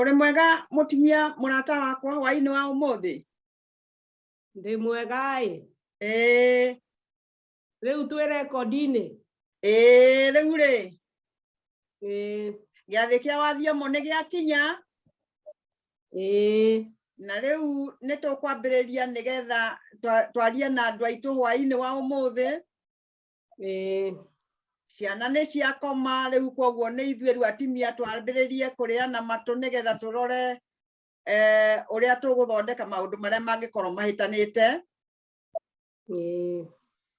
Ũrĩ mwega mũtumia mũrata wakwa hwaĩ-inĩ wa ũmũthĩ? Ndĩ mwega ĩ. Ĩĩ. Rĩu twĩ rekondi-inĩ? Ĩĩ, rĩu rĩ. Ĩĩ. Gĩathĩ kĩa Wathiomo nĩ gĩakinya. Ĩĩ. Na rĩu nĩ tũkwambĩrĩria nĩgetha twarie na andũ aitũ hwaĩ-inĩ wa ũmũthĩ. Ĩĩ. Ciana nĩ ciakoma rĩu, koguo nĩ ithuĩ rĩu atimia twambĩrĩrie kũrĩana matũ nĩgetha tũrore ũrĩa tũgũthondeka maũndũ marĩa mangĩkorwo mahĩtanĩte. Ĩĩ.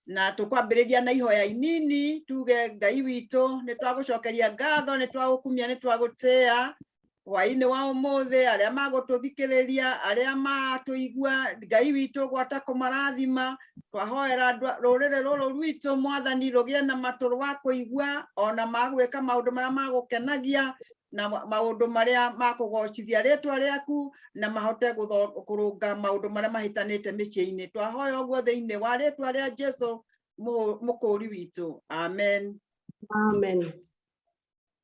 Na tũkwambĩrĩria na ihoya inini tuge Ngai witũ nĩ twagũcokeria ngatho, nĩ twagũkumia, nĩ twagũtĩĩa hwaĩ-inĩ wa ũmũthĩ, arĩa magũtũthikĩrĩria, arĩa matũigua, Ngai witũ gwata kũmarathima. Twahoera rũrĩrĩ rũrũ rwitũ Mwathani rũgĩe na matũ wa kũigua ona magwĩka maũndũ marĩa magũkenagia na maũndũ marĩa makũgocithia rĩtwa rĩaku, na mahote kũrũnga maũndũ marĩa mahĩtanĩte mĩciĩ-inĩ. Twahoya ũguo thĩinĩ wa rĩtwa rĩa Jesu mũkũũri witũ, amen. Amen.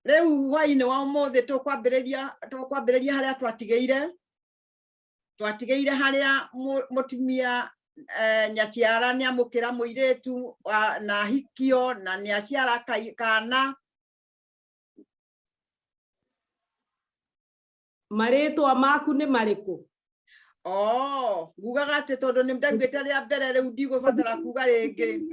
Rĩu hwaĩ-inĩ wa ũmũthĩ tũkwambĩrĩria harĩa twatigĩire. Twatigĩire harĩa mũtumia nyaciara nĩ amũkĩra mũirĩtu na ahikio na nĩ aciara kana. Marĩtwa maku nĩ marĩkũ? Oh, ngugaga atĩ tondũ nĩ ndaiguĩte rĩa mbere rĩu ndigũbatara kuga rĩngĩ.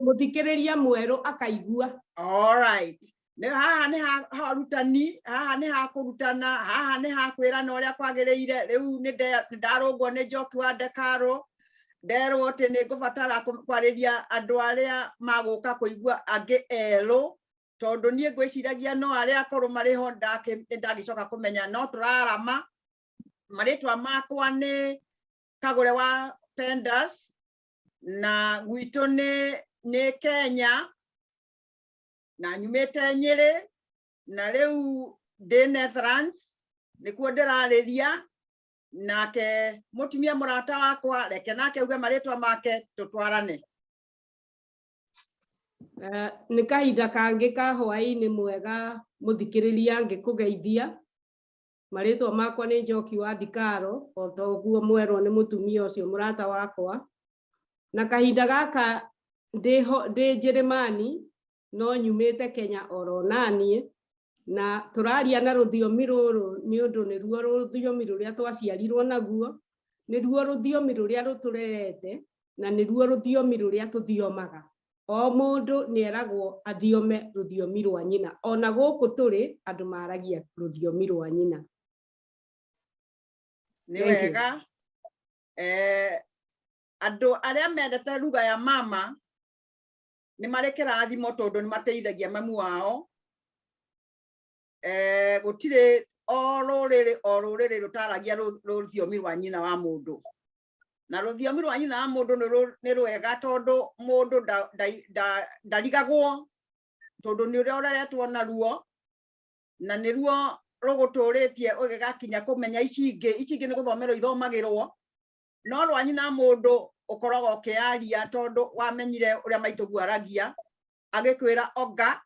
Mũthikĩrĩria mwerũ akaigua. All right. Nĩ haha nĩ ha harutani, haha nĩ ha kũrutana, haha nĩ ha kwĩrana ũrĩa kwagĩrĩire. Rĩu nĩ ndarũngwo nĩ Njoki wa Ndekaro, nderwo atĩ nĩ ngũbatara kwarĩria andũ arĩa magũka kũigua angĩ erũ, tondũ niĩ ngwĩciragia no arĩa akũrũ marĩ ho, nĩ ndagĩcoka kũmenya no tũrarama. Marĩtwa makwa nĩ Kagũre wa Pendas, na gwitũ nĩ Kenya, na nyumĩte Nyĩrĩ, na rĩu ndĩ Netherlands nĩkuo ndĩrarĩria. Nake mũtumia mũrata wakwa, reke nake auge marĩtwa make tũtwarane. Nĩ kahinda kangĩ ka hwaĩ-inĩ mwega mũthikĩrĩria ngĩkũgeithia. Marĩtwa makwa nĩ Njoki wa Ndikaro, o ta ũguo mwerwo nĩ mũtumia ũcio mũrata wakwa. Na kahinda gaka ndĩ Njĩrĩmani, no nyumĩte Kenya oro naniĩ, na tũraria na rũthiomi rũrũ nĩ ũndũ nĩruo rũthiomi rũrĩa twaciarirwo naguo, nĩruo rũthiomi rũrĩa rũtũrerete, na nĩruo rũthiomi rũrĩa tũthiomaga. O mũndũ nĩeragwo athiome rũthiomi rwa nyina. Ona gũkũ tũrĩ, andũ maragia rũthiomi rwa nyina. Nĩ Thank you. wega. Andũ arĩa mendete lugha ya mama nĩ marĩ kĩrathimo tondũ nĩ mateithagia mamu wao. Gũtirĩ o rũrĩrĩ o rũrĩrĩ rũtaragia rũthiomi rwa nyina wa mũndũ. Na rũthiomi rwa nyina wa mũndũ nĩ rwega tondũ mũndũ ndarigagwo, tondũ nĩ ũrĩa ũreretwo naruo, na nĩruo rũgũtũrĩtie ũgĩgakinya kũmenya ici ingĩ. Ici ingĩ nĩ gũthomerwo ithomagĩrwo, no rwa nyina mũndũ ũkoragwo ũkĩaria tondũ wamenyire ũrĩa maitũguo aragia, agĩkwĩra oga,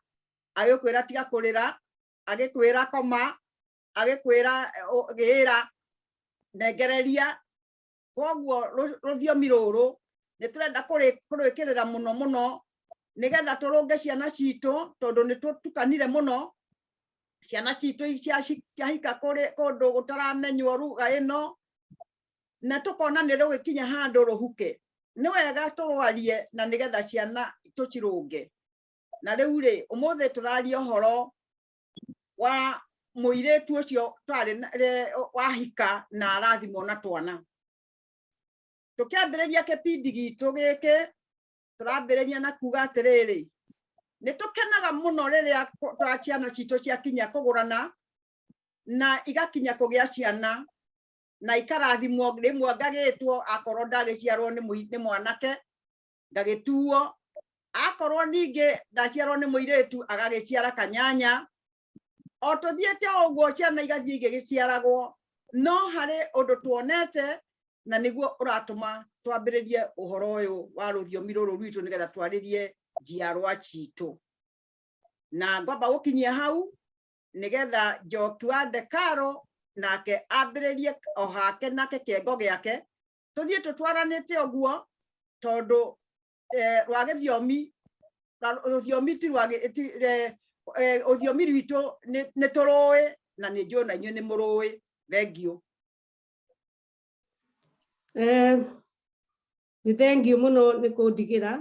agĩkwĩra tiga kũrĩra, agĩkwĩra koma, agĩkwĩra gĩra, nengereria. Koguo rũthiomi rũrũ nĩ tũrenda kũrwĩkĩrĩra mũno mũno nĩgetha tũrũnge ciana citũ, tondũ nĩ tũtukanire mũno. Ciana citũ ciahika kũndũ gũtaramenywo lugha ĩno, na tũkona nĩ rũgĩkinya handũ rũhuke. Nĩ wega tũrwarie na nĩgetha ciana tũcirũnge. Na rĩu rĩ, ũmũthĩ tũraria ũhoro wa mũirĩtu ũcio twarĩ wahika na arathimwo na twana. Tũkĩambĩrĩria kĩbindi gitũ gĩkĩ, tũrambĩrĩria na kuga atĩrĩrĩ, nĩ tũkenaga mũno rĩrĩa twa ciana citũ ciakinya kũgũrana na igakinya kũgĩa ciana na ikarathimwo. Rĩmwe ngagĩtwo, akorwo ndagĩciarwo nĩ mwanake ngagĩtuo, akorwo ningĩ ndaciarwo nĩ mũirĩtu agagĩciara kanyanya. O tũthiĩte ũguo ciana igathiĩ igĩgĩciaragwo, no harĩ ũndũ tuonete na nĩguo ũratũma twambĩrĩrie ũhoro ũyũ wa rũthiomi rũrũ rwitũ nĩgetha twarĩrie njiarwa citũ. Na ngwamba gũkinyia hau nĩgetha Njoki wa Ndekaro Nake ambĩrĩrie o hake nake kĩengo gĩake, tũthiĩ tũtwaranĩte ũguo, tondũ rwa gĩthiomi, rũthiomi ti rwa rũthiomi rwitũ nĩ tũrũĩ na nĩ njũĩ na inyuĩ nĩ mũrũĩ. Thengiũ. Nĩ thengiũ mũno nĩ kũndigĩra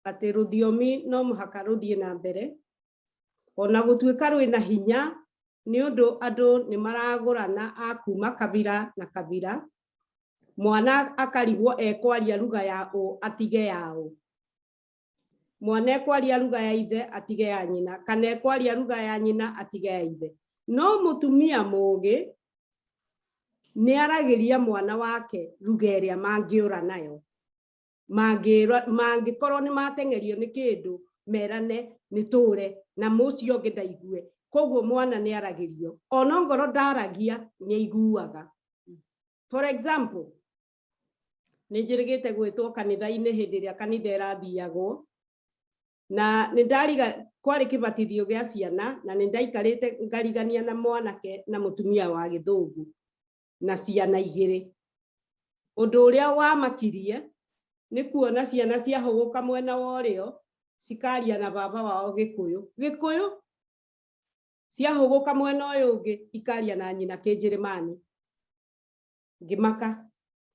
atĩ rũthiomi no mũhaka rũthiĩ na mbere ona gũtuĩka rwĩna hinya, nĩ ũndũ andũ nĩ maragũrana a kuma kabira na kabira. Mwana akarigwo ekwaria lugha ya ũ atige ya ũ, mwana ekwaria lugha ya ithe atige ya nyina, kana ekwaria lugha ya nyina atige ya ithe. No mũtumia mũgĩ nĩ aragĩria mwana wake lugha ĩrĩa mangĩũra nayo, mangĩkorwo nĩ mateng'erio nĩ kĩndũ merane nĩ tũre na mũcio ũngĩ ndaigue. Koguo mwana nĩ aragĩrio ona ngoro ndaragia nĩ aiguaga. For example, nĩ njĩrĩgĩte gwĩtwo kanitha-inĩ hĩndĩ ĩrĩa kanitha ĩrathiagwo, na nĩ ndariga kwarĩ kĩbatithio gĩa ciana, na nĩ ndaikarĩte ngarigania na mwanake na mũtumia wa gĩthũngũ na ciana igĩrĩ. Ũndũ ũrĩa wamakirie nĩ kuona ciana ciahũgũka mwena wa ũrĩo cikaria na baba wao Gĩkũyũ, Gĩkũyũ, ciahũgũka mwena ũyũ ũngĩ ikaria na nyina Kĩnjĩrĩmani. Ngĩmaka.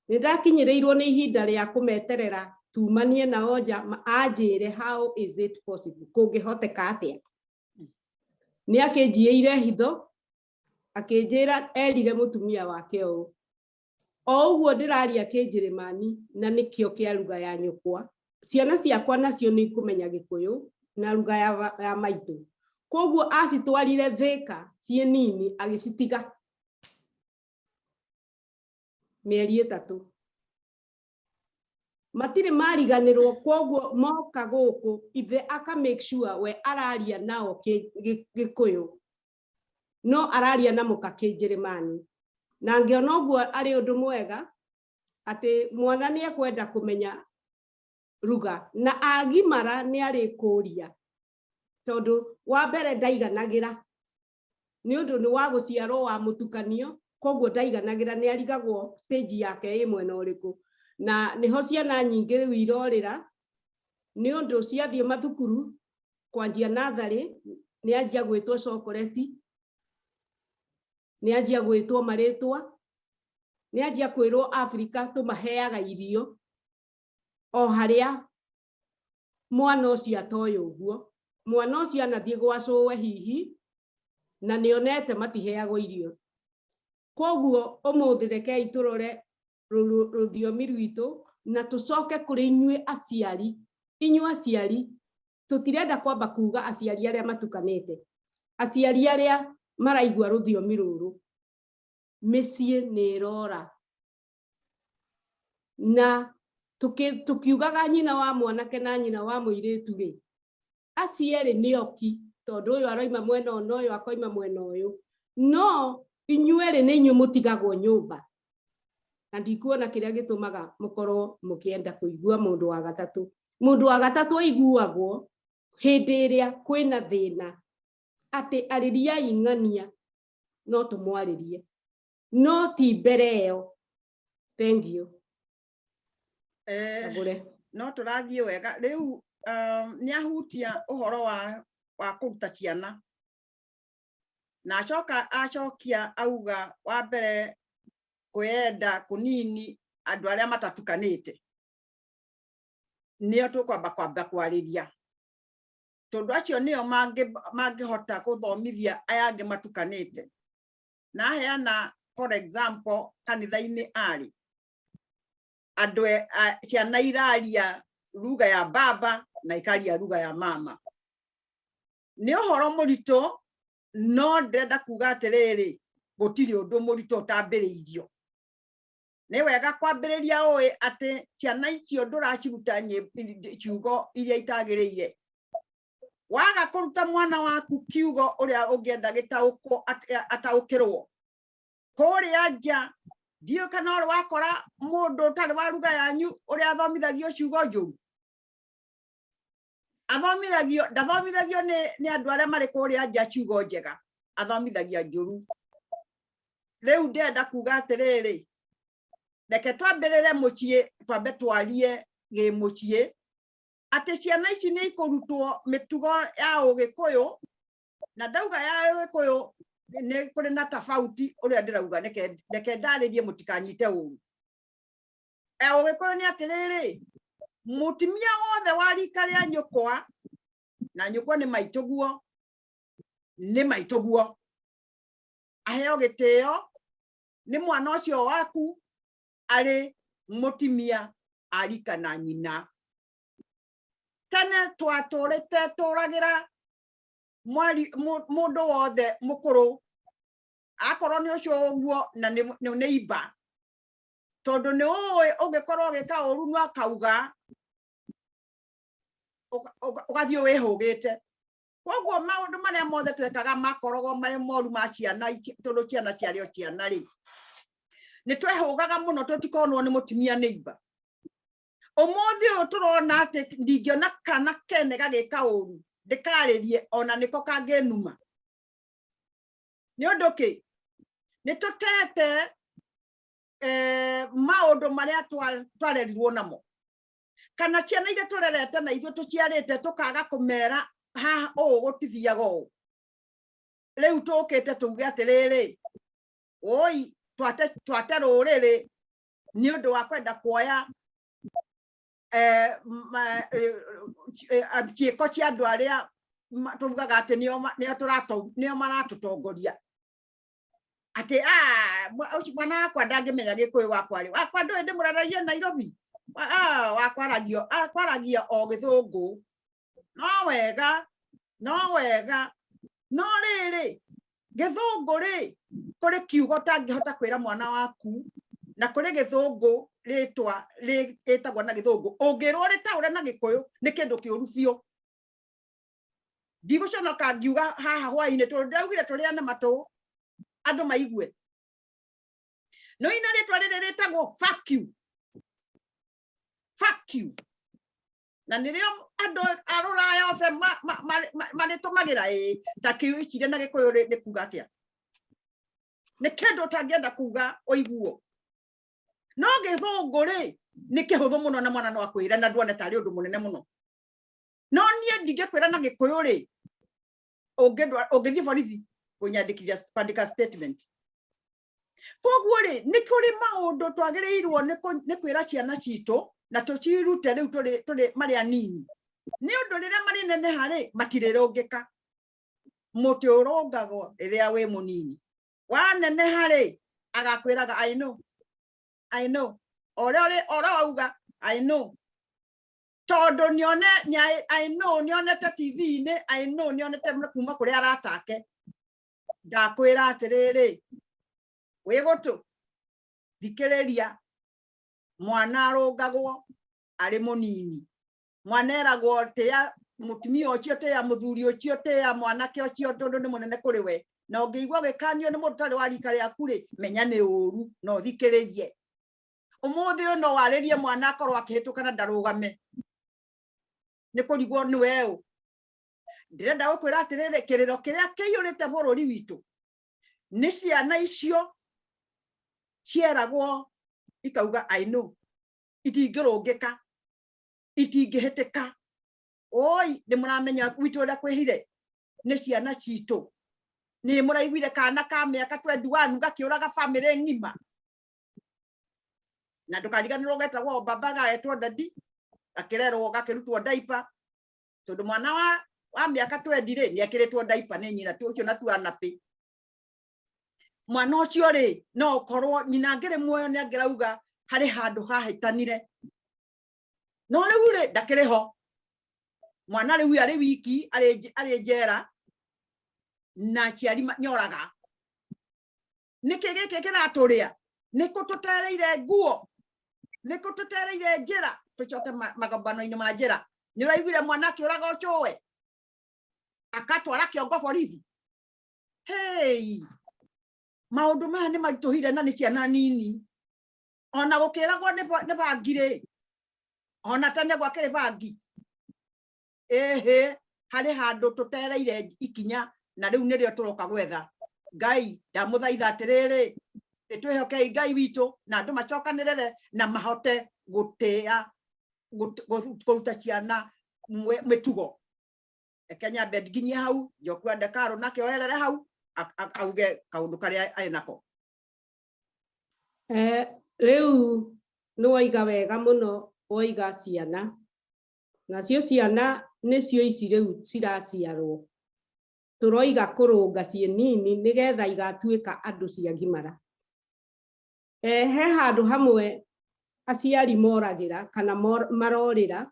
Nĩ ndakinyĩrĩirwo nĩ ihinda rĩa kũmeterera tumanie nao nja anjĩre how is it possible, kũngĩhoteka atĩa. Nĩ akĩnjiĩire hitho, akĩnjĩra erire mũtumia wake ũũ, o ũguo ndĩraria Kĩnjĩrĩmani na nĩkĩo kĩa lugha ya nyũkwa, ciana ciakwa nacio nĩ ikũmenya Gĩkũyũ na lugha ya maitũ. Koguo acitwarire Thĩka ciĩ nini, agĩcitiga mĩeri 3, matirĩ mariganĩrwo. Koguo moka gũkũ, ithe aka make sure we araria nao Gĩkũyũ no araria na mũka Kĩnjĩrĩmani. Na ngĩona ũguo arĩ ũndũ mwega atĩ mwana nĩ ekwenda kũmenya lugha na agimara nĩ arĩkũria, tondũ wa mbere ndaiganagĩra nĩ ũndũ nĩ wa gũciarwo wa mũtukanio, koguo ndaiganagĩra, nĩ arigagwo stage yake ĩ mwena ũrĩkũ. Na nĩho ciana nyingĩ rĩu irorĩra, nĩ ũndũ ciathiĩ mathukuru kwanjia natharĩ nĩ anjia gwĩtwo chocolate, nĩ anjia gwĩtwo marĩtwa, nĩ anjia kwĩrwo Afrika tũmaheaga irio o harĩa mwana ũcio atoĩ. Ũguo mwana ũcio anathiĩ gwa cũwe hihi na nĩonete matiheagwo irio. Koguo ũmũthĩ rekei tũrore rũthiomi rwitũ na tũcoke kũrĩ inyuĩ aciari. Inyuĩ aciari, tũtirenda kwamba kuga aciari arĩa matukanĩte, aciari arĩa maraigua rũthiomi rũrũ, mĩciĩ nĩ ĩrora. Na tukiugaga nyina wa mwanake na nyina wa mũirĩtu rĩ, acio erĩ nĩ oki, tondũ ũyũ aroima mwena ũyũ na ũyũ akoima mwena ũyũ, no inyuĩ erĩ nĩ inyuĩ mũtigagwo nyũmba, na ndikuona kĩrĩa gĩtũmaga mũkorwo mũkĩenda kũigua mũndũ wa gatatũ. Mũndũ wa gatatũ aiguagwo hĩndĩ ĩrĩa kwĩna thĩna, atĩ arĩriai ng'ania no tũmwarĩrie, no ti mbere ĩyo. Thank you. Agũre. No tũrathiĩ wega rĩu. Nĩ ahutia ũhoro wa kũruta ciana na acoka acokia auga wa mbere kwĩyenda kũnini, andũ arĩa matatukanĩte nĩo tũkwamba kwamba kwarĩria, tondũ acio nĩo mangĩhota gũthomithia aya angĩ matukanĩte. Na aheana for example kanitha-inĩ arĩ andũ ciana iraria lugha ya baba na ikaria lugha ya mama. Nĩ ũhoro mũritũ, no ndĩrenda kuga atĩrĩrĩ, gũtirĩ ũndũ mũritũ ũtambĩrĩirio. Nĩ wega kwambĩrĩria ũĩ atĩ ciana icio ndũraciruta ciugo iria itagĩrĩire. Waga kũruta mwana waku kiugo ũrĩa ũngĩenda gĩtaũkwo ataũkĩrwo kũrĩa nja, ndiũĩ kana ũrĩ wakora mũndũ ũtarĩ wa ruga yanyu ũrĩa athomithagio ciugo njũru, athomithagio, ndathomithagio nĩ andũ arĩa marĩ kũrĩa nja ciugo njega, athomithagio njũru. Rĩu ndĩrenda kuga atĩrĩrĩ, reke twambĩrĩre mũciĩ, twambe twarie gĩ mũciĩ atĩ ciana ici nĩ ikũrutwo mĩtugo ya ũgĩkũyũ. Na ndauga ya ũgĩkũyũ, nĩ kũrĩ na tofauti ũrĩa ndĩrauga. Reke ndarĩrie, mũtikanyite ũru. Ya ũgĩkũyũ nĩ atĩrĩrĩ, mũtumia wothe wa rika rĩa nyũkwa, na nyũkwa nĩ maitũguo, nĩ maitũguo, aheo gĩtĩo nĩ mwana ũcio waku arĩ mũtimia arika na nyina. Tene twatũrĩte tũragĩra mwari mũndũ wothe mũkũrũ, akorwo nĩ ũcio ũguo na nĩ imba, tondũ nĩ ũĩ ũngĩkorwo ũgĩka ũru no akauga ũgathiĩ wĩhũgĩte. Koguo maũndũ marĩa mothe twekaga makoragwo marĩ moru ma ciana ici, tondũ ciana ciarĩ o ciana rĩ, nĩ twehũgaga mũno tũtikonwo nĩ mũtumia nĩ imba. Ũmũthĩ ũyũ tũrona atĩ ndingĩona kana kene gagĩka ũru ndĩkarĩrie, ona nĩko kangĩnuma. Nĩ ũndũ kĩ? Nĩ tũtete maũndũ marĩa twarerirwo namo, kana ciana iria tũrerete na ithuĩ tũciarĩte, tũkaga kũmera haha ũũ gũtithiaga ũũ. Rĩu tũkĩte tuge atĩrĩrĩ, oi twate rũrĩrĩ nĩ ũndũ wa kwenda kuoya ciĩko cia andũ arĩa tugaga atĩ nĩo maratũtongoria, atĩ ũcio mwana wakwa ndangĩmenya gĩkũyũ, wakwa rĩ, wakwa ndũĩ ndĩmũreragie Nairobi. Wakwa akwaragia o gĩthũngũ. No wega, no wega, no rĩrĩ, gĩthũngũ rĩ, kũrĩ kiugo ũtangĩhota kwĩra mwana waku, na kũrĩ gĩthũngũ rĩtwa rĩtagwo na gĩthũngũ ũngĩrwo rĩtaũre na gĩkũyũ nĩ kĩndũ kĩũru biũ. Ndigũconoka ngiuga haha hwainĩ, tondũ ndĩraugire tũrĩane matũ andũ maigue. No ina rĩtwa rĩrĩ rĩtagwo "fuck you", "fuck you", na nĩrĩo andũ a rũraya othe marĩtũmagĩra. Ĩ ta kĩu na gĩkũyũ nĩ kuga atĩa? Nĩ kĩndũ ũtangĩenda kuga ũiguo. No gĩthũngũ rĩ, nĩ kĩhũthũ mũno, na mwana no akwĩre na nduone tarĩ ũndũ mũnene mũno. No niĩ ndingĩkwĩra na gĩkũyũ rĩ, ũngĩthiĩ borithi kũnyandĩkithia kwandĩka statement. Koguo rĩ, nĩ kũrĩ maũndũ twagĩrĩirwo nĩ kwĩra ciana citũ na tũcirute rĩu tũrĩ marĩ anini, nĩ ũndũ rĩrĩa marĩ neneha rĩ, matirĩrũngĩka. Mũtĩ ũrũngagwo rĩrĩa wĩ mũnini, waneneha rĩ, agakwĩraga, "I know, I know," ũrĩa ũrĩ ũrĩa wauga "I know", tondũ nĩone "I know" nĩonete TV-inĩ, "I know" nĩonete kuma kũrĩ arata ake. Ndakwĩra atĩrĩrĩ, wĩ gũtũ thikĩrĩria, mwana arũngagwo arĩ mũnini. Mwana eragwo, tĩa mũtumia ũcio, tĩa mũthuri ũcio, tĩa mwanake ũcio, tondũ nĩ mũnene kũrĩ we. Na ũngĩigua gĩkanio nĩ mũndũ ũtarĩ wa rika rĩaku rĩ, menya nĩ ũru na ũthikĩrĩrie. Ũmũthĩ ũyũ no warĩrie mwana akorwo akĩhĩtũka na ndarũgame, nĩ kũrigwo nĩ weũ. Ndĩrenda gũkwĩra atĩrĩrĩ, kĩrĩro kĩrĩa kĩiyũrĩte bũrũri witũ nĩ ciana icio cieragwo ikauga "I know", itingĩrũngĩka, itingĩhĩtĩka. Oi, nĩ mũramenya gwitũ ũrĩa kwĩhire nĩ ciana citũ. Nĩ mũraiguire kana ka mĩaka 21 gakĩũraga bamĩrĩ ng'ima? Na ndũkariganĩrwo getagwo baba, gagetwo daddy, gakĩrerwo, gakĩrutwo diaper, tondũ mwana wa mĩaka 20 rĩ, nĩ ekĩrĩtwo diaper nĩ nyina ũcio na tu anapĩ. Mwana ũcio rĩ, no ũkorwo nyina angĩrĩ muoyo nĩ angĩrauga harĩ handũ hahĩtanire, no rĩu rĩ, ndakĩrĩ ho. Mwana rĩu arĩ wiki, arĩ njera na aciari nĩoraga. Nĩkĩ gĩkĩ kĩratũrĩa? Nĩkũ tũtereire nguo? Nĩkũ tũtereire njĩra? Tũcoke magomano-inĩ ma njĩra. Nĩ ũraiguire mwana akĩũraga ũcũwe, akatwara kĩongo borithi? Hey, maũndũ maya nĩ maritũhire, na nĩ ciana nini. Ona gũkĩragwo nĩ bangi rĩ, ona tene gwakĩrĩ bangi. Ĩhĩ, harĩ handũ tũtereire ikinya, na rĩu nĩrĩo tũroka gwetha. Ngai, ndamũthaitha atĩrĩrĩ, Nĩ twĩhokei Ngai witũ na andũ macokanĩrĩre na mahote gũtĩa kũruta ciana mĩtugo. Reke nyambe nginyie hau, Njoku Ndekaro nake oerere hau auge kaũndũ karĩa arĩ nako. Rĩu nĩ woiga wega mũno, woiga ciana, nacio ciana nĩcio ici rĩu ciraciarwo, tũroiga kũrũnga ciĩ nini nĩgetha igatuĩka andũ ciagimara. He handũ hamwe aciari moragĩra kana marorĩra,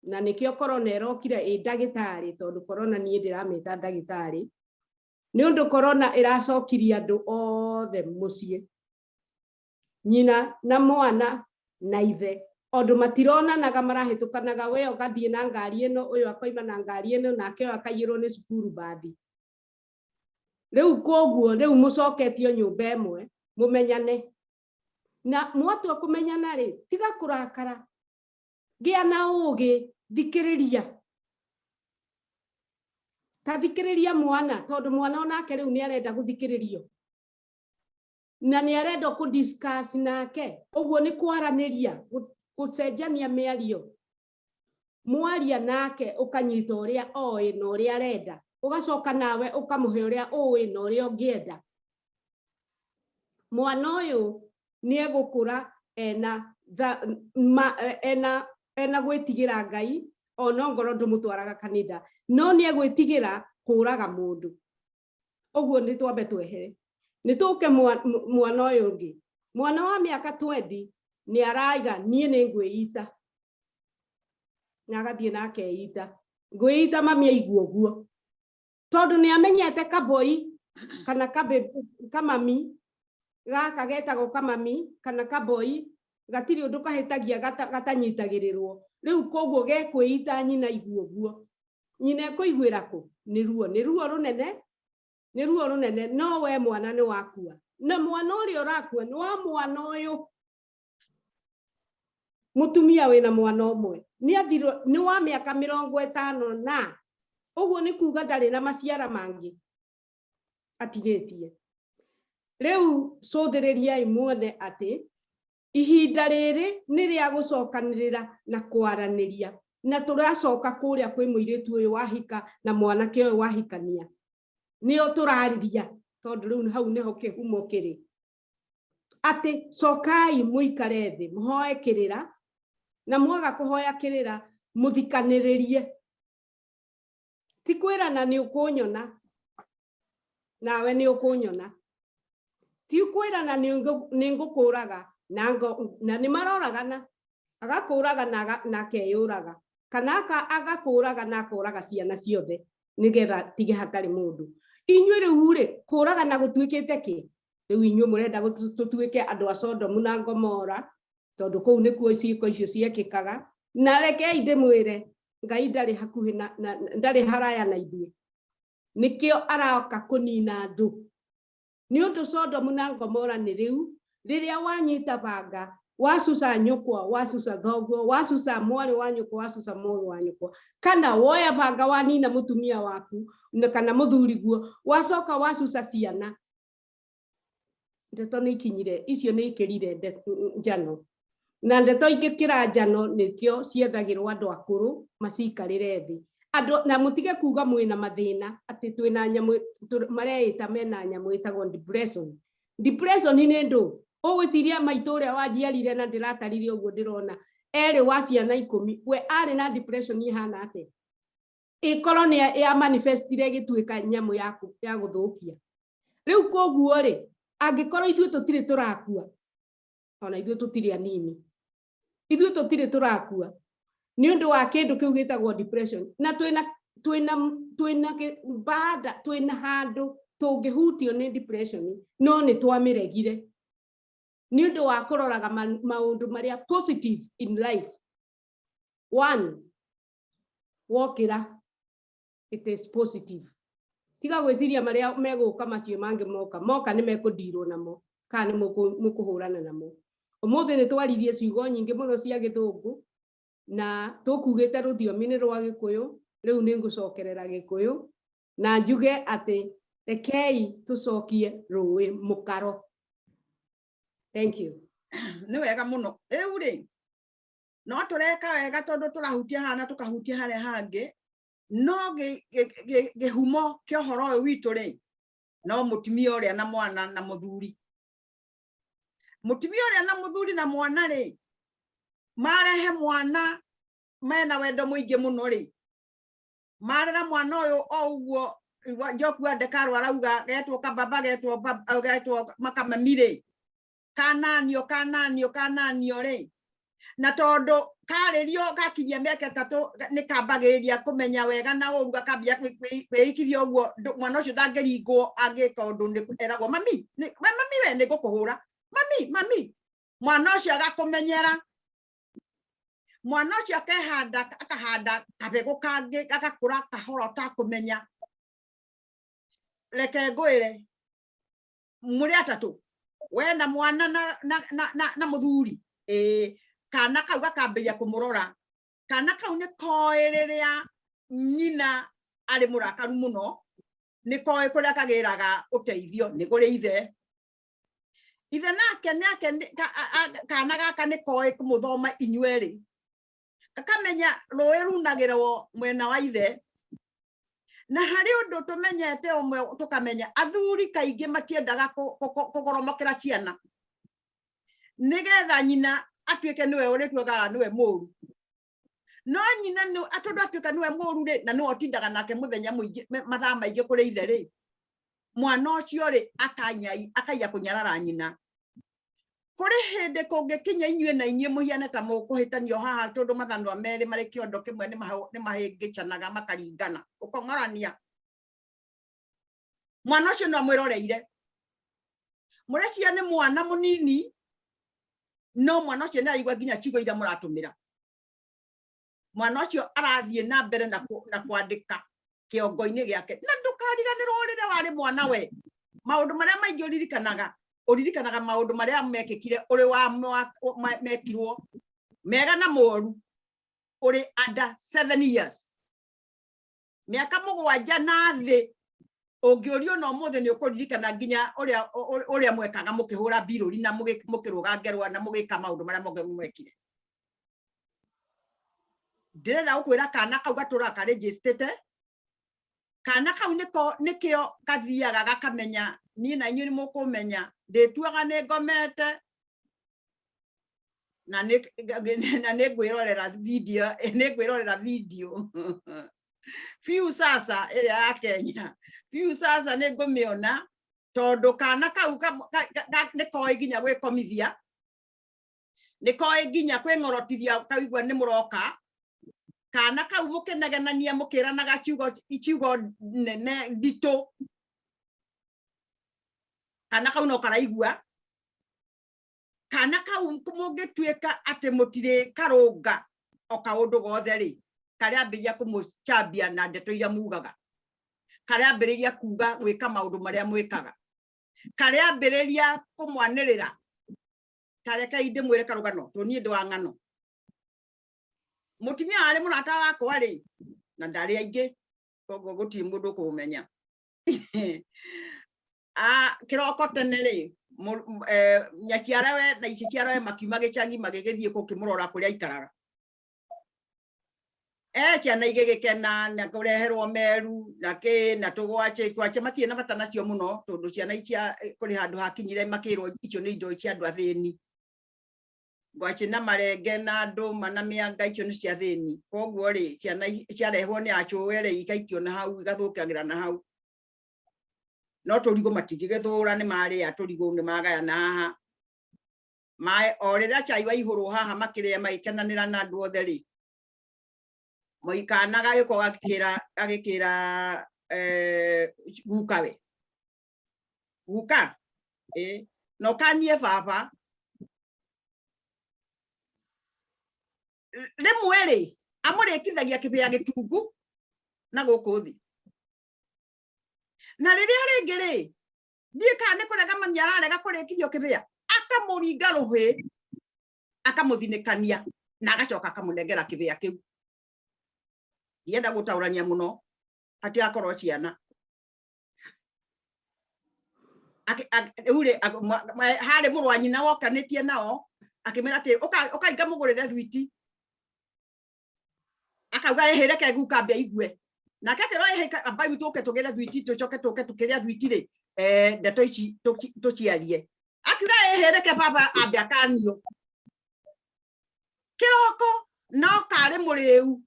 na nĩkĩo korona ĩrokire ĩ ndagĩtarĩ, tondũ korona niĩ ndĩramĩta ndagĩtarĩ, nĩ ũndũ korona ĩracokirie andũ othe mũciĩ, nyina na mwana na ithe, ondũ matironanaga, marahĩtũkanaga, we ũgathiĩ na ngari ĩno, ũyũ akoima na ngari ĩno, nake ũyũ akaiyĩrwo nĩ cukuru bathi. Rĩu koguo rĩu mũcoketio nyũmba ĩmwe mũmenyane, na mwatua kũmenyana rĩ, tiga kũrakara, gĩa na ũgĩ, thikĩrĩria, ta thikĩrĩria mwana, tondũ mwana onake rĩu nĩ arenda gũthikĩrĩrio na nĩ arenda kũ discuss nake, ũguo nĩ kwaranĩria, gũcenjania mĩario. Mwaria nake ũkanyita ũrĩa oĩ na ũrĩa arenda, ũgacoka nawe ũkamũhe ũrĩa ũĩ na ũrĩa ũngĩenda. Mwana ũyũ nĩ egũkũra ena gwĩtigĩra Ngai, ona ngoro ndũmũtwaraga kanitha, no nĩ egwĩtigĩra kũraga mũndũ. Ũguo nĩ twambe twehere, nĩ tũke mwana ũyũ ũngĩ, mwana wa mĩaka 20 nĩ araiga niĩ nĩ ngwĩita, na agathiĩ na akeita, ngwĩita mami aigua ũguo, tondũ nĩ amenyete kaboi kana kamami gaka getagwo kamami kana kaboi gatirĩ ũndũ kahĩtagia gatanyitagĩrĩrwo. Rĩu koguo gekwĩita nyina aigua ũguo, nyina ekũiguĩra kũ? Nĩ ruo, nĩ ruo rũnene, nĩ ruo rũnene, no we mwana nĩ wakua, na mwana ũrĩa ũrakua nĩ wa mwana ũyũ mũtumia wĩna mwana ũmwe, nĩ athirwo, nĩ wa mĩaka 50, na ũguo nĩ kuga ndarĩ na maciara mangĩ atigĩtie. Rĩu cũthĩrĩriai muone atĩ ihinda rĩrĩ nĩ rĩa gũcokanĩrĩra na kwaranĩria, na tũracoka kũrĩa kwĩ mũirĩtu ũyũ wahika na mwanake ũyũ wahikania, nĩo tũrarĩria, tondũ rĩu hau nĩho kĩhumo kĩrĩ, atĩ cokai mũikare thĩ mũhoe kĩrĩra, na mwaga kũhoya kĩrĩra mũthikanĩrĩrie, ti kwĩrana nĩ ũkũnyona nawe nĩ ũkũnyona, ti kwĩrana nĩ ngũkũraga na nĩ maroragana, agakũraga na akeyũraga, kana agakũraga na akoraga ciana ciothe nĩgetha tige hatarĩ mũndũ. Inyuĩ rĩu rĩ, kũragana gũtuĩkĩte kĩ? Rĩu inyuĩ mũrenda tũtuĩke andũ a Sodomu na Gomora, tondũ kũu nĩkuo ciĩko icio ciekĩkaga. Na rekei ndĩmwĩre, Ngai ndarĩ hakuhĩ na ndarĩ haraya na ithuĩ, nĩkĩo aroka kũnina andũ. Nĩ ũndũ Sodomu na Gomora nĩ rĩu rĩrĩa wanyita banga, wacuca nyũkwa, wacuca thoguo, wacuca mwarĩ wa nyũkwa, wacuca mũrũ wa nyũkwa, kana woya banga wanina mũtumia waku na kana mũthuriguo, wacoka wacuca ciana, ndeto nĩ ikinyire icio, nĩ ikĩrire njano, na ndeto ingĩkĩra njano nĩkĩo ciethagĩrwo andũ akũrũ macikarĩre thĩ andũ, na mũtige kuga mwĩna mathĩna atĩ twĩna nyamũ mareĩta mena nyamũ ĩtagwo depression. Depression nĩ ndũ? Ũgwĩciria maitũ ũrĩa wanjiarire na ndĩratarire ũguo ndĩrona erĩ wa ciana 10, we arĩ na depression ihana atĩa? Ĩkorwo nĩ ya manifestire ĩgĩtuĩka nyamũ ya gũthũkia. Rĩu koguo rĩ, angĩkorwo ithuĩ tũtirĩ tũrakua, ona ithuĩ tũtirĩ anini, ithuĩ tũtirĩ tũrakua nĩ ũndũ wa kĩndũ kĩu gĩtagwo depression, na twĩna bada, twĩna handũ tũngĩhutio nĩ depression, no nĩ twamĩregire nĩ ũndũ wa kũroraga maũndũ marĩa positive in life. One, wokĩra, it is positive. Tiga gwĩciria marĩa megũka, macio mangĩ moka moka nĩ mekũndirwo namo kana nĩ mũkũhũrana namo. Ũmũthĩ nĩ twaririe ciugo nyingĩ mũno cia gĩthũngũ na tũkugĩte rũthiomi nĩ rwa gĩkũyũ. Rĩu nĩ ngũcokerera gĩkũyũ na njuge atĩ rekei tũcokie rũĩ mũkaro. Thank you. Nĩ wega mũno. Rĩu rĩ, no tũreka wega tondũ tũrahutia haha na tũkahutia harĩa hangĩ, no gĩhumo kĩa ũhoro ũyũ witũ rĩ, no mũtumia ũrĩa na mwana na mũthuri. Mũtumia ũrĩa na mũthuri na mwana rĩ, marehe mwana mena wendo mũingĩ mũno rĩ, marera mwana ũyũ o ũguo Njoku wa Ndekarũ arauga getwo kababa, getwo getwo makamami rĩ, kananio kananio kananio rĩ, na tondũ karĩrio gakinyia mĩaka 3 nĩ kambagĩrĩria kũmenya wega na ũru, gakambia kwĩikithia ũguo, mwana ũcio ndangĩringwo angĩka ũndũ, nĩ eragwo mami, we mami, we nĩ ngũkũhũra, mami mami. Mwana ũcio agakũmenyera, mwana ũcio akehanda, akahanda kabegũ kangĩ gagakũra kahora ũtakũmenya. Reke ngwĩre, mũrĩ atatũ, we na mwana na mũthuri, ĩĩ, kana kau gakambĩrĩria kũmũrora. Kana kau nĩ koĩ rĩrĩa nyina arĩ mũrakaru mũno, nĩ koĩ kũrĩa kagĩraga ũteithio, nĩ kũrĩ ithe. Ithe nake nake kana gaka nĩ koĩ kũmũthoma inyuerĩ, gakamenya rũĩ runagĩrwo mwena wa ithe. Na harĩ ũndũ tũmenyete ũmwe, tũkamenya athuri kaingĩ matiendaga kũgoromokera ciana, nĩgetha nyina atuĩke nĩwe ũrĩtuĩkaga nĩwe mũru. No nyina tondũ atuĩka nĩwe mũru rĩ, na nĩwe ũtindaga nake mũthenya mũingĩ, mathaa maingĩ kũrĩ ithe rĩ, mwana ũcio rĩ akaiya kũnyarara nyina. Kũrĩ hĩndĩ kũngĩkinya inyuĩ na inyuĩ mũhiane ta mũkũhĩtanio haha, tondũ mathanwa merĩ marĩ kĩondo kĩmwe nĩ mahĩngĩcanaga makaringana ũkong'orania. Mwana ũcio no amwĩroreire, mũreciria nĩ mwana mũnini, no mwana ũcio nĩ araigua nginya ciugo iria mũratũmĩra. Mwana ũcio arathiĩ na mbere na kwandĩka kĩongo-inĩ gĩake. Na ndũkariganĩrwo rĩrĩa warĩ mwana, we maũndũ marĩa maingĩ ũririkanaga, ũririkanaga maũndũ marĩa mekĩkire ũrĩ wa mekirwo mega na moru ũrĩ under 7 years, mĩaka 7 na thĩ. Ũngĩũrio na ũmũthĩ nĩ ũkũririkana nginya ũrĩa mwekaga mũkĩhũra mbirũri na mũkĩrũga ngerwa na mũgĩka maũndũ marĩa mothe mwekire. Ndĩrenda gũkwĩra kana kau gatũraga karĩnjĩstĩte. Kana kau nĩko nĩkĩo gathiaga gakamenya. Niĩ na inyuĩ nĩ mũkũmenya ndĩtuaga nĩ ngomete na nĩ ngwĩrorera video, nĩ ngwĩrorera video biũ sasa ĩrĩa ya Kenya biũ sasa nĩ ngũmĩona, tondũ kana kau nĩ koĩ nginya gwĩkomithia, nĩ koĩ nginya kwĩng'orotithia, kaigua nĩ mũroka. Kana kau mũkĩnegenania mũkĩranaga ciugo ciugo nene nditũ, kana kau no karaigua. Kana kau mũngĩtuĩka atĩ mũtirĩ karũnga o kaũndũ gothe rĩ, karĩambĩrĩria kũmũcambia na ndeto iria mugaga, karĩambĩrĩria kuga gwĩka maũndũ marĩa mwĩkaga, karĩambĩrĩria kũmwanĩrĩra. Tarekei ndĩmwĩre karũgano, tondũ niĩ ndĩ wa ng'ano. Mũtumia warĩ mũrata wakwa rĩ, na ndarĩ aingĩ, koguo gũtirĩ mũndũ ũkũmũmenya. Kĩroko tene rĩ, nyaciarawe na iciciarawe makiuma gĩcagi magĩgĩthiĩ gũkĩmũrora kũrĩa aikaraga. Ciana igĩgĩkena na kũreherwo meru na kĩ na tũgwacĩ. Twacĩ matirĩ na bata nacio mũno, tondũ ciana icia kũrĩ handũ hakinyire makĩrwo icio nĩ indo cia andũ athĩni. Ngwacĩ na marenge na ndũma na mĩanga, icio nĩ cia thĩni. Koguo rĩ, ciana ciarehwo nĩ acũwe rĩ, igaikio na hau, igathũkagĩra na hau. No tũrigũ matingĩgĩthũra, nĩ marĩa tũrigũ nĩ magayana haha. Mae o rĩrĩa chai waihũrwo haha, makĩrĩa magĩkenanĩra na andũ othe rĩ, mũikana gagĩũka gagĩkĩra gukawe, "Guka, ĩ no kanie baba." Rĩmwe rĩ, amũrĩkithagia kĩbĩa gĩtungu na gũkũ thĩ. Na rĩrĩa rĩngĩ rĩ, ndiĩ kana nĩ kũrega mami ararega kũrĩkithio kĩbĩa, akamũringa rũhĩ, akamũthinĩkania na agacoka akamũnengera kĩbĩa kĩu. Ndienda gũtaũrania mũno hatigakorwo ciana. Rĩu rĩ, harĩ mũrũ wa nyina wokanĩtie nao, akĩmwĩra atĩ ũkai ngamũgũrĩre thwiti. Akauga, "Ĩhĩ, reke guka ambe aigue." Nake akĩrwo, "Ĩhĩ, amba rĩu tũke tũgĩre thwiti, tũcoke tũke tũkĩrĩa thwiti rĩ, ndeto ici tũciarie." Akiuga, "Ĩhĩ, reke baba ambe akanio." Kĩroko no karĩ mũrĩu,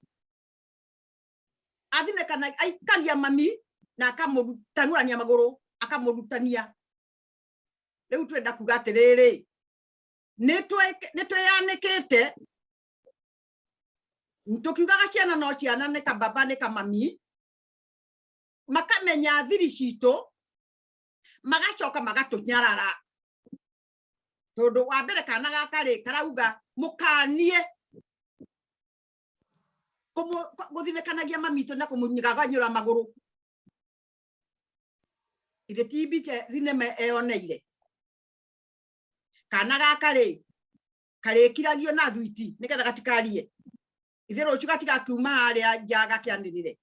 athinĩkana, aikagia mami na akamũtang'ũrania magũrũ, akamũrutania. Rĩu twenda kuga atĩrĩrĩ, nĩ twĩyanĩkĩte tũkiugaga ciana no ciana nĩ kababa nĩ kamami, makamenya thiri citũ, magacoka magatũnyarara, tondũ wa mbere kana gaka rĩ, karauga mũkanie gũthinĩkanagia mamitũ na kũmũnyaganyũra magũrũ. Ithe ti mbica thinema eyoneire. Kana gaka rĩ, karĩkiragio na thwiti nĩgetha gatikarie. Ithe rũciũ gatigakiuma harĩa nja gakĩanĩrĩre.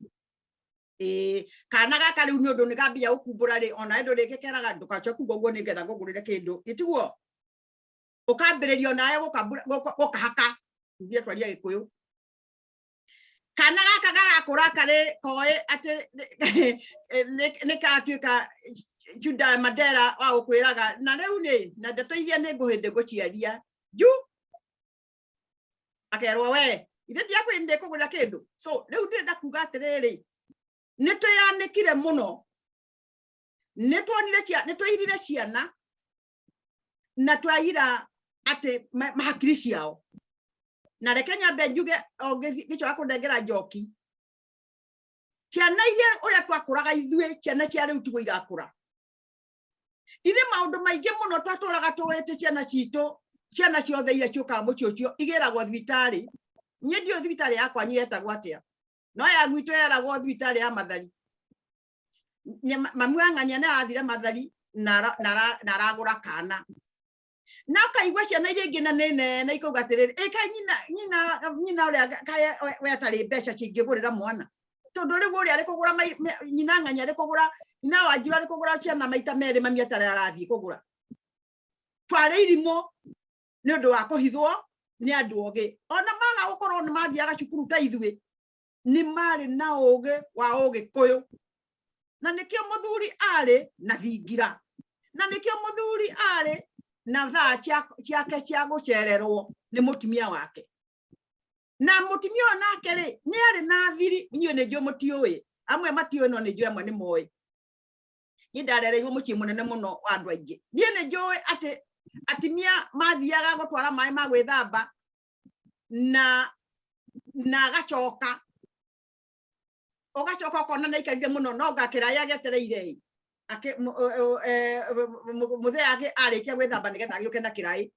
Ĩĩ, kana gaka rĩu nĩ ũndũ nĩ gambia gũkumbũra rĩ, ona ndũrĩgĩkeraga, "Ndũgacoke kuga ũguo nĩgetha ngũgũrĩre kĩndũ." Ĩtiguo ũkambĩrĩria onawe gũkahaka. Ithuĩ twaria Gĩkũyũ, kana gaka gagakũra karĩ koĩ atĩ nĩ katuĩka Juda Mandela wa gũkwĩraga. Na rĩu nĩ na ndeto iria nĩ ngũhĩndĩ ngũciaria ju akerwo, "We ithe ndiakwĩ ndĩkũgũrĩra kĩndũ." So rĩu ndĩrenda kuga atĩrĩrĩ, nĩ twĩyanĩkire mũno, nĩ tuonire nĩ twairire ciana na twaira atĩ mahakiri ciao. Na reke nyambe njuge, o ngĩcoka kũnengera njoki, ciana iria ũrĩa twakũraga ithuĩ, ciana cia rĩu tiguo irakũra. Ithe maũndũ maingĩ mũno twatũraga tũĩte ciana citũ, ciana ciothe iria ciũkaga mũciĩ ũcio igĩragwo thibitarĩ. Niĩ ndiũĩ thibitarĩ yakwa yetagwo atĩa, no ya gwitũ yeragwo thibitarĩ ya Mathari. Mami wa ng'ania nĩ arathire Mathari na aragũra kana, na ũkaigua ciana iria ingĩ na nĩ nene ikauga atĩrĩrĩ, ĩ kaĩ nyina ũrĩa kaĩ we atarĩ mbeca cingĩgũrĩra mwana, tondũ rĩu ũrĩa arĩ kũgũra nyina ng'ania arĩ kũgũra, nyina wanjiru arĩ kũgũra ciana maita merĩ, mami atarĩ arathiĩ kũgũra. Twarĩ irimũ nĩ ũndũ wa kũhithwo nĩ andũ ogĩ. Ona maga gũkorwo nĩ mathiaga cukuru ta ithuĩ, nĩ marĩ na ũgĩ wa Ũgĩkũyũ, na nĩkĩo mũthuri arĩ na thingira, na nĩkĩo mũthuri arĩ na thaa ciake cia gũcererwo nĩ mũtumia wake. Na mũtumia ũyũ nake rĩ, nĩ arĩ na thiri. Inyuĩ nĩ njũĩ mũtiũĩ, amwe matiũĩ, no nĩ njũĩ amwe nĩ moĩ. Niĩ ndarereirwo mũciĩ mũnene mũno wa andũ aingĩ. Niĩ nĩ njũĩ atĩ atumia mathiaga gũtwara maĩ ma gwĩthamba na agacoka, ũgacoka ũkona nĩ aikarire mũno, no ngakĩraya gĩetereire ĩ mũthee arĩkia gwĩthamba nĩgetha agĩũke na kĩraĩ.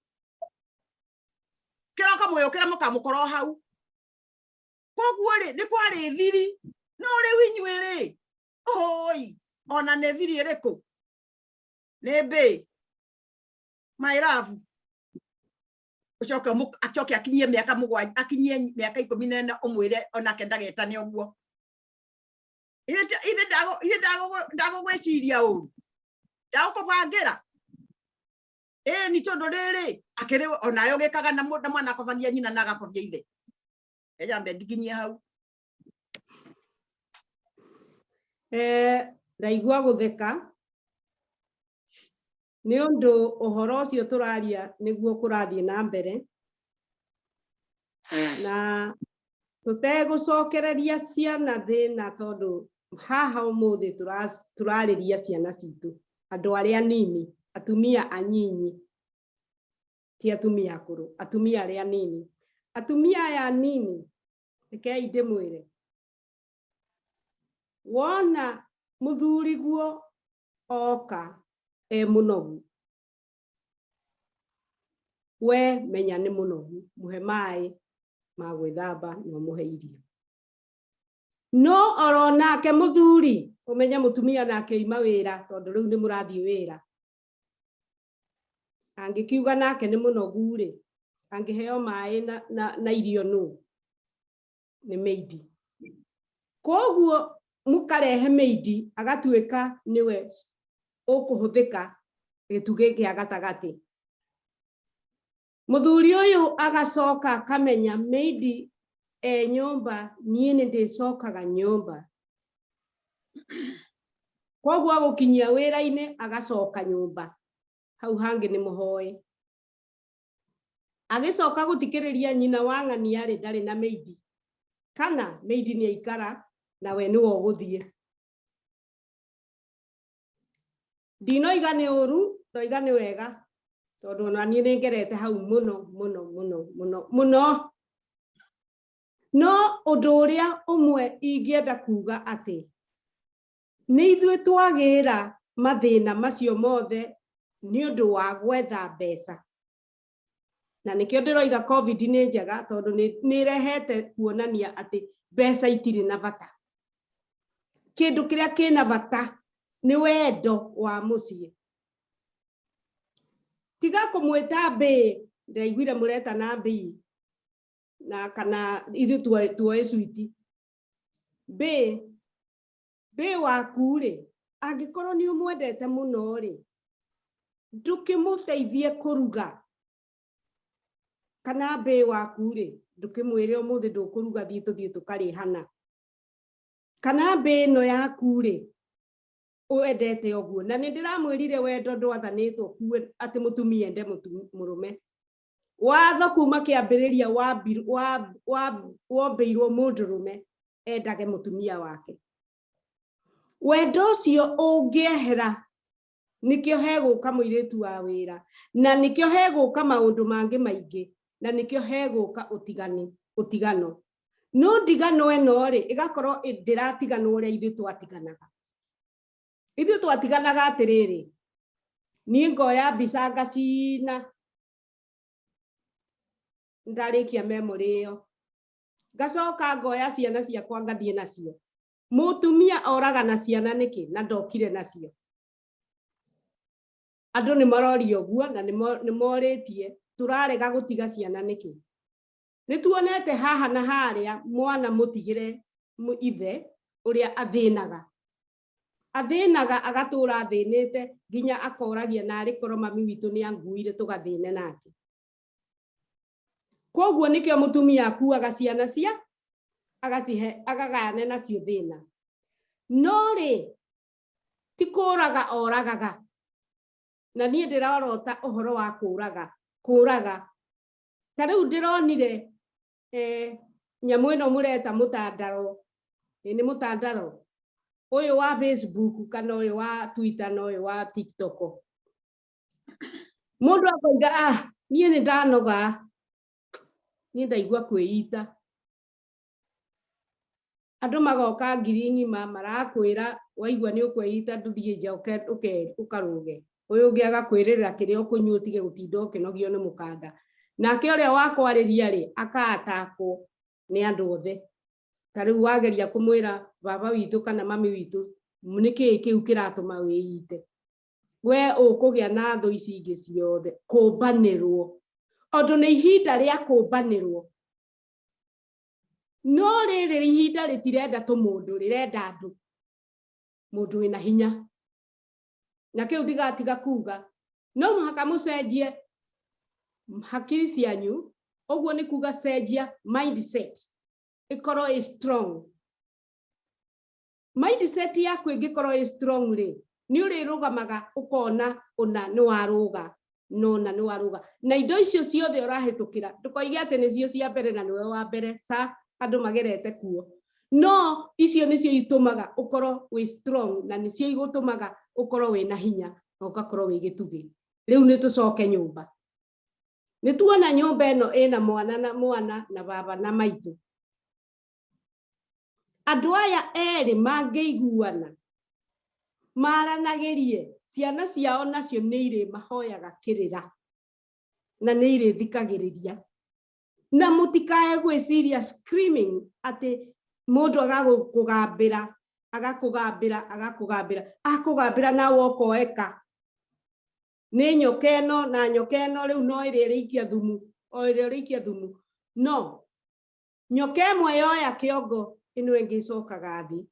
Kĩroko mũgĩũkĩra mũkamũkora o hau. Koguo rĩ, nĩ kwarĩ thiri. No rĩu inyuĩ rĩ, oi, ona nĩ thiri ĩrĩkũ? Nĩ mbĩ, my love? Ũcoke acoke akinyie mĩaka 7, akinyie mĩaka 14, ũmwĩre onake ndagetane ũguo. Ithe ndagũgwĩciria ũru, ndagũkũbangĩra. Ĩĩ, nĩ tondũ rĩrĩ akĩrĩ onawe ũgĩkaga na na mwana akobagia nyina na agakobia ithe. Ejambe ndikinyie hau. Ndaigua gũtheka nĩ ũndũ ũhoro ũcio tũraria nĩguo kũrathiĩ na mbere, na tũtegũcokereria ciana thĩna, tondũ haha ũmũthĩ tũrarĩria ciana citũ, andũ arĩa anini, atumia anyinyi, ti atumia akũrũ, atumia arĩa anini. Atumia aya anini, rekei ndĩmwĩre, wona mũthuriguo oka e mũnogu, we menya nĩ mũnogu, mũhe maĩ ma gwĩthamba na ũmũhe irio. No oro nake mũthuri, ũmenye mũtumia nake oima wĩra, tondũ rĩu nĩ mũrathiĩ wĩra, angĩkiuga nake nĩ mũnogu rĩ, angĩheo maĩ na irio nũ? Nĩ maid. Koguo mũkarehe maid agatuĩka nĩwe ũkũhũthĩka. Gĩtugĩ kĩa gatagatĩ. Mũthuri ũyũ agacoka akamenya maid e nyũmba, niĩ nĩ ndĩcokaga nyũmba. Koguo agũkinyia wĩra-inĩ agacoka nyũmba. Hau hangĩ nĩ mũhoe. Agĩcoka gũthikĩrĩria nyina wa ng'ania rĩ, ndarĩ na maid. Kana maid nĩ aikara na we nĩwe ũgũthiĩ. Ndinoiga nĩ ũru, ndoiga nĩ wega, tondũ ona niĩ nĩ ngerete hau mũno mũno mũno mũno mũno. No ũndũ ũrĩa ũmwe ingĩenda kuga atĩ nĩ ithuĩ twagĩra mathĩna macio mothe nĩ ũndũ wa gwetha mbeca. Na nĩkĩo ndĩroiga COVID nĩ njega, tondũ nĩ ĩrehete kuonania atĩ mbeca itirĩ na bata. Kĩndũ kĩrĩa kĩna bata nĩ wendo wa mũciĩ. Tiga kũmwĩta mbĩ, ndaiguire mũretana mbĩ na kana ithuĩ tuoe switi. Mbĩ, mbĩ waku rĩ, angĩkorwo nĩ ũmwendete mũno rĩ, ndũkĩmũteithie kũruga. Kana mbĩ waku rĩ, ndũkĩmwĩre ũmũthĩ ndũkũruga, thiĩ tũthiĩ tũkarĩe hana. Kana mbĩ ĩno yaku rĩ, wendete ũguo. Na nĩ ndĩramwĩrire wendo ndwathanĩtwo kuwe atĩ mũtumia ende mũrũme. Watho kuma kĩambĩrĩria wombĩirwo mũndũrũme endage mũtumia wake. Wendo ũcio ũngĩehera, nĩkĩo hegũka mũirĩtu wa wĩra, na nĩkĩo hegũka maũndũ mangĩ maingĩ, na nĩkĩo hegũka ũtigano. No ndigano ĩno rĩ, ĩgakorwo ndĩratiganwo ũrĩa ithuĩ twatiganaga. Ithuĩ twatiganaga atĩrĩrĩ, niĩ ngoya mbica ngacina, ndarĩkia memory ĩyo, ngacoka ngoya ciana ciakwa ngathiĩ nacio. Mũtumia oraga na ciana nĩkĩ na ndokire nacio? Andũ nĩ maroria ũguo na nĩ morĩtie tũrarega gũtiga ciana nĩkĩ? Nĩ tuonete haha na harĩa mwana mũtigĩre ithe ũrĩa athĩnaga. Athĩnaga agatũra athĩnĩte nginya akoragia narĩ korwo mami witũ nĩ anguire tũgathĩne nake. Koguo nĩkĩo mũtumia akuaga ciana cia agacihe agagayane nacio thĩna. No rĩ ti kũraga oragaga. Na niĩ ndĩrorota ũhoro wa kũraga, kũraga. Ta rĩu ndĩronire nyamũ ĩno mũreta mũtandaro. Nĩ mũtandaro. Ũyũ wa Facebook kana ũyũ wa Twitter na ũyũ wa TikTok. Mũndũ akoiga, niĩ nĩ ndanoga. Niĩ ndaigua kwĩita. Andũ magoka ngiri ng'ima marakwĩra waigua nĩ ũkwĩita ndũthiĩ nja ũkarũge. Ũyũ ũngĩ agakwĩrĩra kĩrĩa ũkũnyua ũtige gũtinda ũkĩnogio nĩ mũkanda. Nake ũrĩa wakwarĩria rĩ, aka-attackwo nĩ andũ othe. Ta rĩu wageria kũmwĩra baba witũ kana mami witũ nĩkĩĩ kĩu kĩratũma wĩite. We ũkũgĩa na thũ ici ingĩ ciothe, kũmbanĩrwo. Tondũ nĩ ihinda rĩa kũmbanĩrwo. No rĩrĩ ihinda rĩtirenda tũmũndũ, rĩrenda andũ. Mũndũ wĩna hinya. Na kĩu ndigatiga kuga. No mũhaka mũcenjie hakiri cianyu, ũguo nĩ kuga cenjia mindset. Ĩkorwo ĩ strong. Mindset yaku ĩngĩkorwo ĩ strong rĩ, nĩ ũrĩrũgamaga ũkona ũna nĩ warũga, na ũna nĩ warũga. Na indo icio ciothe ũrahĩtũkĩra, ndũkoige atĩ nĩcio cia mbere na nĩwe wa mbere, ca andũ magerete kuo. No icio nĩcio itũmaga ũkorwo wĩ strong na nĩcio igũtũmaga ũkorwo wĩna hinya na ũgakorwo wĩ gĩtugĩ. Rĩu nĩ tũcoke nyũmba. Nĩ tuona nyũmba ĩno ĩna mwana na mwana na baba na maitũ. Andũ aya erĩ mangĩiguana, maranagĩrie, ciana ciao nacio nĩ irĩ mahoyaga kĩrĩra na nĩ irĩ thikagĩrĩria. Na mũtikae gwĩciria screaming atĩ mũndũ agagũkũgambĩra, agakũgambĩra, agakũgambĩra, akũgambĩra nawe ũkoeka. Nĩ nyoka ĩno na nyoka ĩno rĩu no ĩrĩa ĩrĩikia thumu, o ĩrĩa ĩrĩikia thumu. No nyoka ĩmwe yoya kĩongo, ĩno ĩngĩ ĩcokaga thĩ.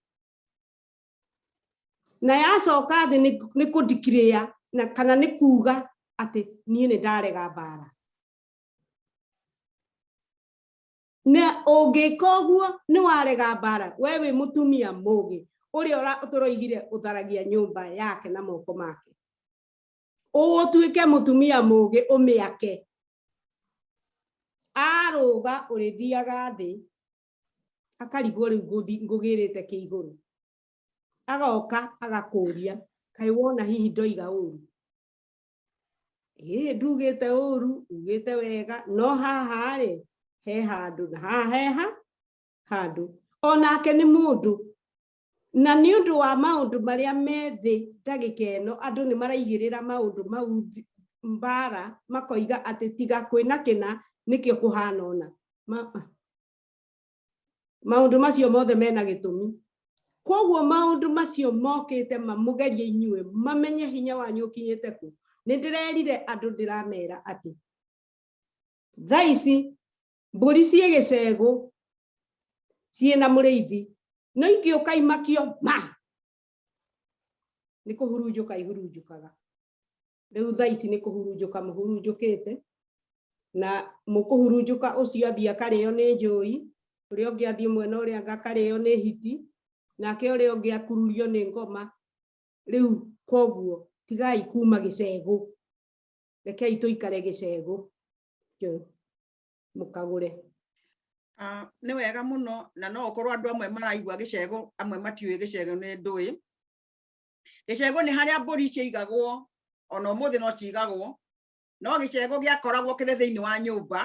Na yacoka thĩ nĩ kũndikirĩa, Na kana nĩ kuga atĩ niĩ nĩ ndarega mbara. Na ũngĩka ũguo nĩ warega mbara, we wĩ mũtumia mũgĩ ũrĩa tũroigire ũtharagia nyũmba yake na moko make. Ũtuĩke mũtumia mũgĩ ũmĩake. Arũga ũrĩthiaga thĩ akarigwo rĩu ngũgĩrĩte kĩ igũrũ. Agoka agakũria kaĩ wona hihi ndoiga ũru. Ĩĩ ndugĩte ũru, ugĩte wega, no haha rĩ he handũ na haha he handũ. Onake nĩ mũndũ. Na nĩ ũndũ wa maũndũ marĩa me thĩ ndagĩka ĩno, andũ nĩ maraigĩrĩra maũndũ mau mbara, makoiga atĩ tiga kwĩna kĩna nĩkĩo kũhana ũna. Maũndũ macio mothe mena gĩtũmi. Koguo maũndũ macio mokĩte mamũgerie inyuĩ, mamenye hinya wanyu ũkinyĩte kũ. Nĩ ndĩrerire andũ ndĩramera atĩ thaa ici mbũri ciĩ gĩcegũ ciĩna mũrĩithi, no ingĩũka imakio ma nĩ kũhurunjũka ihurunjũkaga. Rĩu thaa ici nĩ kũhurunjũka mũhurunjũkĩte, na mũkũhurunjũka ũcio athiĩ akarĩo nĩ njũi, ũrĩa ũngĩ athiĩ mwena ũrĩa ũngĩ akarĩo nĩ hiti, nake ũrĩa ũngĩ akururio nĩ ngoma. Rĩu koguo tigai kuma gĩcegũ, rekei tũikare gĩcegũ mũkagũre. Nĩ wega mũno, na no ũkorwo andũ amwe maraigua gĩcegũ, amwe matiũĩ gĩcegũ nĩ ndũĩ. Gĩcegũ nĩ harĩa mbũri ciaigagwo, ona ũmũthĩ no ciigagwo, no gĩcegũ gĩakoragwo kĩrĩ thĩinĩ wa nyũmba,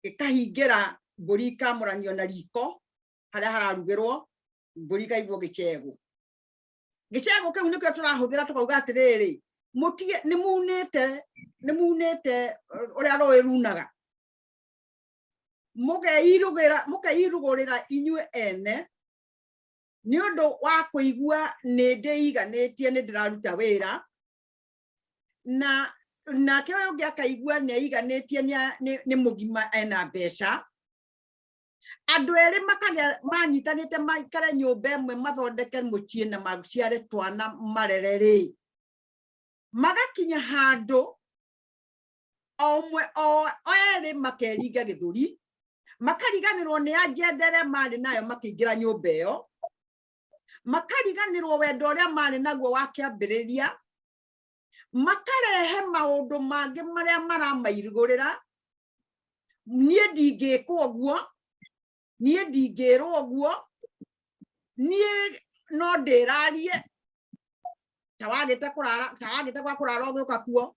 gĩkahingĩra mbũri ikamũranio na riko harĩa hararugĩrwo, mbũri ikaigwo gĩcegũ. Gĩcegũ kĩu nĩkĩo tũrahũthĩra tũkauga atĩrĩrĩ, mũtige nĩ munĩte, nĩ munĩte ũrĩa rũĩ runaga. Mũkeirugũrĩra inyuĩ ene nĩ ũndũ wa kũigua nĩ ndĩiganĩtie, nĩ ndĩraruta wĩra, na nake ũyũ ũngĩ akaigua nĩ aiganĩtie, nĩ mũgima ena mbeca. Andũ erĩ makagĩa manyitanĩte maikare nyũmba ĩmwe, mathondeke mũciĩ na maciare twana marere rĩ, magakinya handũ o ũmwe o erĩ makeringa gĩthũri, makariganĩrwo nĩ agenda ĩrĩa marĩ nayo makĩingĩra nyũmba ĩyo, makariganĩrwo wendo ũrĩa marĩ naguo wa kĩambĩrĩria, makarehe maũndũ mangĩ marĩa maramairugũrĩra. Niĩ ndingĩkwo ũguo, niĩ ndingĩrwo ũguo, niĩ no ndĩrarie ta wagĩte kũrara, ta wagĩte gwa kũrara ũgĩũka kuo.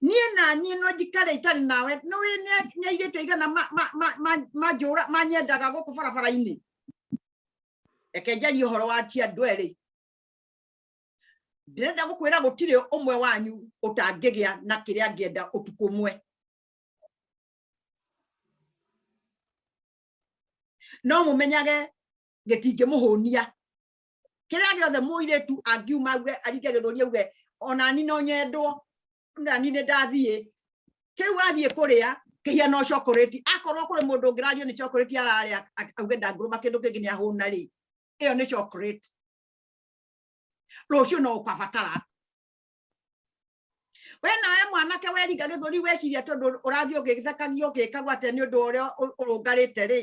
Niĩ na niĩ no njikare itarĩ nawe, nĩ wĩ nĩ airĩtu aigana manjũra, manyendaga gũkũ barabara-inĩ. Reke njarie ũhoro wa ti andũ erĩ. Ndĩrenda gũkwĩra gũtirĩ ũmwe wanyu ũtangĩgĩa na kĩrĩa angĩenda ũtukũ ũmwe. No mũmenyage gĩtingĩmũhũnia. Kĩrĩa gĩothe mũirĩtu angiuma auge, aringe gĩthũri auge, onani no nyendwo, nani nĩ ndathiĩ. Kĩu athiĩ kũrĩa, kĩhiana o chocolate. Akorwo kũrĩ mũndũ ũngĩrario nĩ chocolate ararĩa, auge ndangĩrũma kĩndũ kĩngĩ nĩ ahũna rĩ, ĩyo nĩ chocolate. Rũciũ no ũkabatara. We nawe mwanake weringa gĩthũri weciria tondũ ũrathiĩ ũgĩthekagio ũgĩkagwo atĩa nĩ ũndũ ũrĩa ũrũngarĩte rĩ,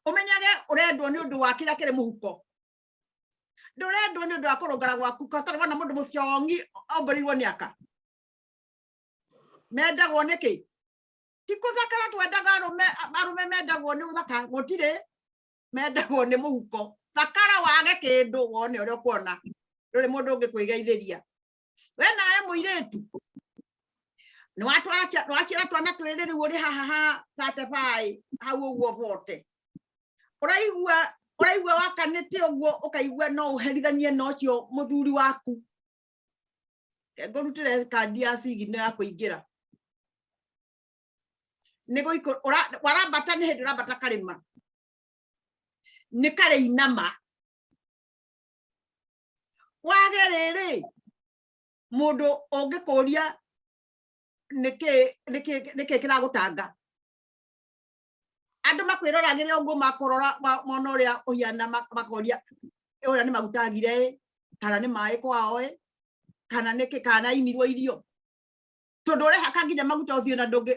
ũmenyage ũrendwo nĩ ũndũ wa kĩrĩa kĩrĩ mũhuko. Ndũrendwo nĩ ũndũ wa kũrũngara gwaku, ũtarĩ wona mũndũ mũcongi ombũrĩirwo nĩ aka. Mendagwo nĩkĩ? Ti kũthakara twendaga arũme, arũme mendagwo nĩ ũthaka, gũtirĩ, mendagwo nĩ mũhuko. Thakara wage kĩndũ wone ũrĩa ũkuona, ndũrĩ mũndũ ũngĩkwĩgeithĩria. We nawe mũirĩtu, nĩ watwara nĩ waciara twana twĩrĩ rĩu ũrĩ haha ha 35 hau ũguo bote. Ũraigua wakanĩte ũguo, ũkaigua no ũherithanie na ũcio mũthuri waku. Reke ngũrutĩre kandi ya sigino ya kũingĩra. Nĩ gũikũ-, warambata nĩ hĩndĩ ũrambata karĩma. Nĩ karĩ inama. Wage rĩrĩ, mũndũ ũngĩkũria nĩkĩ kĩragũtanga. Andũ makwĩroragĩra ũguo, makũrora mona ũrĩa ũhiana, makoria ũrĩa nĩ maguta agire ĩ. Kana nĩ maĩ kwao ĩ, kana nĩkĩ, kana imirwo irio, tondũ ũrehaka nginya maguta ũthiũ na ndũngĩ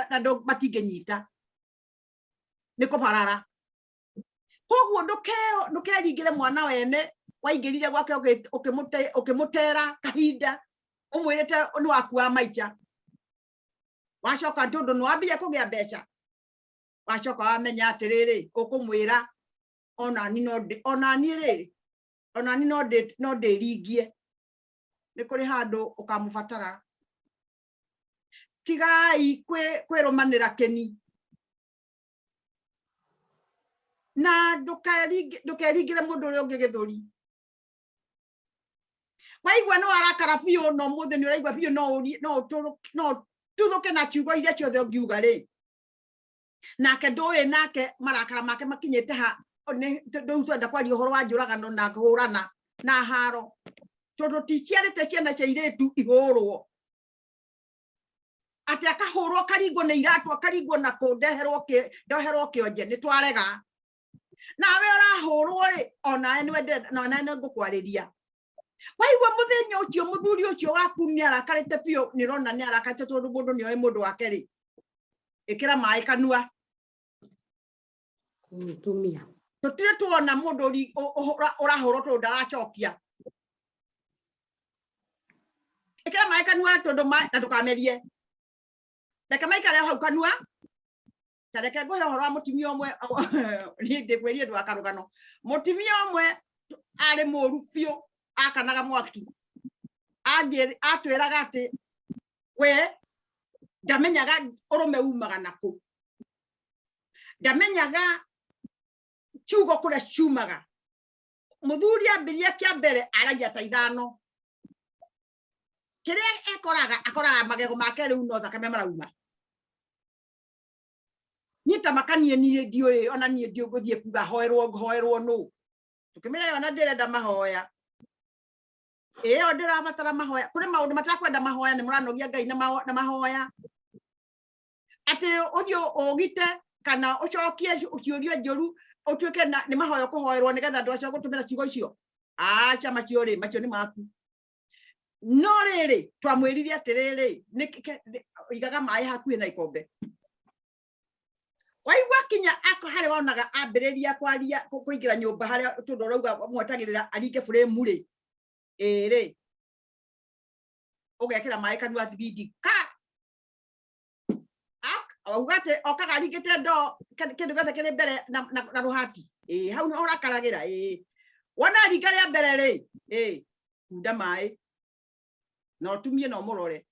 na matingĩnyita nĩ kũbarara. Koguo ndũkeringĩre mwana wene waingĩrire gwake ũkĩmũtera kahinda ũmwĩrĩte nĩ waku wa maica, wacoka tondũ nĩ wambia kũgĩa mbeca, wacoka wamenya atĩrĩrĩ, ũkũmwĩra onani no onani rĩrĩ, onani no ndĩringie, nĩ kũrĩ handũ ũkamũbatara. Tigai kwĩrũmanĩra kĩni na ndũkeringĩre mũndũ ũrĩa ũngĩ gĩthũri. Waigua nĩ warakara biũ na ũmũthĩ nĩ ũraigua biũ no ũtuthũke na ciugo iria ciothe ũngiuga rĩ, nake ndũĩ nake marakara make makinyĩte ha. Rĩu twenda kwaria ũhoro wa njũragano na kũhũrana na haro, tondũ ticiarĩte ciana cia irĩtu ihũrwo atĩ akahũrwo akaringwo nĩ iratũ akaringwo na kũ ndeherwo kĩonje, nĩ twarega. Nawe ũrahũrwo rĩ, onawe nĩwe onawe nĩ ngũkwarĩria. Waigua mũthenya ũcio mũthuri ũcio waku nĩ arakarĩte biũ, nĩ ũrona nĩ arakarĩte tondũ mũndũ nĩ oĩ mũndũ wake rĩ, ĩkĩra maĩ kanua. Mũtumia. Tũtirĩ tuona mũndũ ũrahũrwo tondũ ndaracokia. Ĩkĩra maĩ kanua tondũ na ndũkamerie. Reke maikare hau kanua. Ta reke ngũhe ũhoro wa mũtumia ũmwe, niĩ ndĩkwĩrie ndũ wa karũgano. Mũtumia ũmwe arĩ mũru biũ, akanaga mwaki. Atwĩraga atĩ we ndamenyaga ũrũme umaga nakũ, ndamenyaga ciugo kũrĩa ciumaga. Mũthuri ambĩrĩria kĩa mbere aragia ta ithano, kĩrĩa ekoraga akoraga magego make rĩu no thakame marauma. Niĩ ta makanie niĩ ndiũĩ, ona niĩ ndiũĩ gũthiĩ kuga hoerwo hoerwo nũ. Tũkĩmĩra ona ndĩrenda mahoya, ĩyo ndĩrabatara mahoya. Kũrĩ maũndũ matakwenda mahoya, nĩ mũranogia Ngai na mahoya. Atĩ ũthiĩ ũgite kana ũcokie ciũria njũru ũtuĩke nĩ mahoya ũkũhoerwo nĩgetha andũ acio gũtũmĩra ciugo icio. Aca, macio rĩ, macio nĩ maku. No rĩrĩ, twamwĩrire atĩrĩrĩ, igaga maĩ hakuhĩ na ikombe. Waigua kinya harĩa wonaga ambĩrĩria kwaria kũingĩra nyũmba harĩa tondũ ũrauga mwetagĩrĩra aringe buremu rĩ, ĩrĩ ũgekĩra maĩ kanua thibindi ka auga atĩ okaga aringĩte ndoo kĩndũ gĩothe kĩrĩ mbere na rũhati. Ĩĩ, hau nĩho ũrakaragĩra. Ĩĩ, wona aringa rĩa mbere rĩ, ĩĩ, kunda maĩ na ũtumie na ũmũrore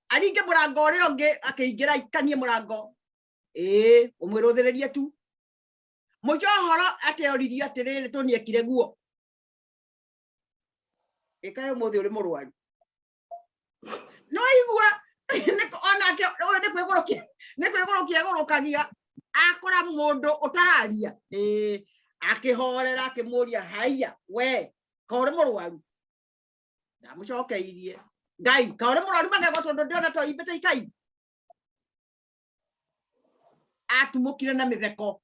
aringe mũrango ũrĩa ũngĩ akĩingĩra ikanie mũrango, ĩĩ, ũmwĩrũthĩrĩrie tu. Mũico ũhoro atĩ oririe atĩrĩrĩ, tũniekire guo ĩkaĩ ũmũthĩ ũrĩ mũrwaru. No igua onake ũyũ nĩ kwĩgũrũkia, nĩ kwĩgũrũkia egũrũkagia, akora mũndũ ũtararia, ĩĩ, akĩhorera akĩmũria, haiya we ka ũrĩ mũrwaru? Ndamũcokeirie Ngai ka ũrĩ mũrwaru magego tondũ ndĩrona to imbĩte ikai. Atumũkire na mĩtheko,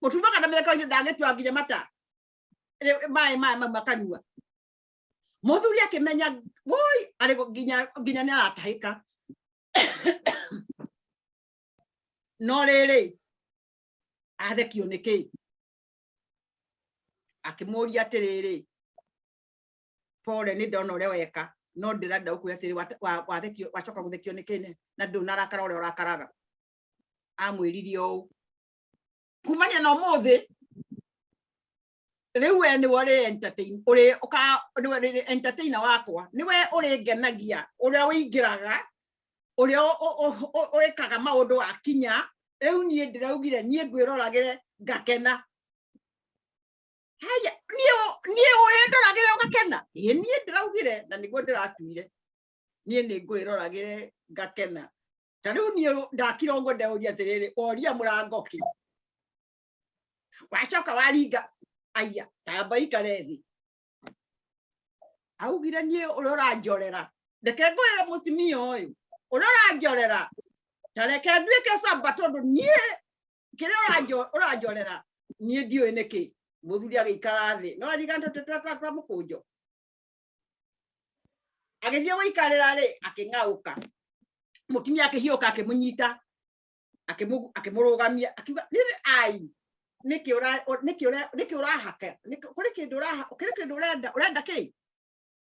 gũtumũka na mĩtheko ithe ndagĩtua nginya mata maĩ maya mauma kanua. Mũthuri akĩmenya woi arĩ nginya nĩ aratahĩka. No rĩrĩ, athekio nĩ kĩ? Akĩmũria atĩrĩrĩ, pole, nĩ ndona ũrĩa weka, no ndĩrenda gũkwĩra atĩrĩ, wathekio wacoka gũthekio nĩ kĩ na ndũnarakara ũrĩa ũrakaraga? Amwĩrire ũũ, kumania na ũmũthĩ rĩu we nĩwe ũrĩ entertain ũrĩ ũka nĩwe ũrĩ entertainer wakwa, nĩwe ũrĩ ngenagia, ũrĩa ũingĩraga, ũrĩa wĩkaga maũndũ wakinya. Rĩu niĩ ndĩraugire niĩ ngwĩroragĩre ngakena. Haya, niĩ ũĩndoragĩre ũgakena? Ĩĩ, niĩ ndĩraugire na nĩguo ndĩratuire, niĩ nĩ ngwĩroragĩre ngakena. Ta rĩu niĩ ndakira ũguo ndeũria atĩrĩrĩ, woria mũrango kĩ, wacoka waringa aya tamba ikare thĩ. Augire niĩ ũrĩa ũranjorera, reke ngwĩre mũtumia ũyũ ũrĩa ũranjorera, ta reke nduĩke camba, tondũ niĩ kĩrĩa ũranjorera niĩ ndiũĩ nĩkĩ. Muthuri agĩikara thĩ no arigana twa mũkũnjo agĩthiĩ gũikarĩra rĩ akĩng'aũka mũtumia akĩhiũka akĩmũnyita akĩmũrũgamia akiuga nĩrĩ ai nĩkĩ nĩkĩ ũrahaka kũrĩ kĩndũ ũraha kũrĩ kĩndũ ũrenda ũrenda kĩ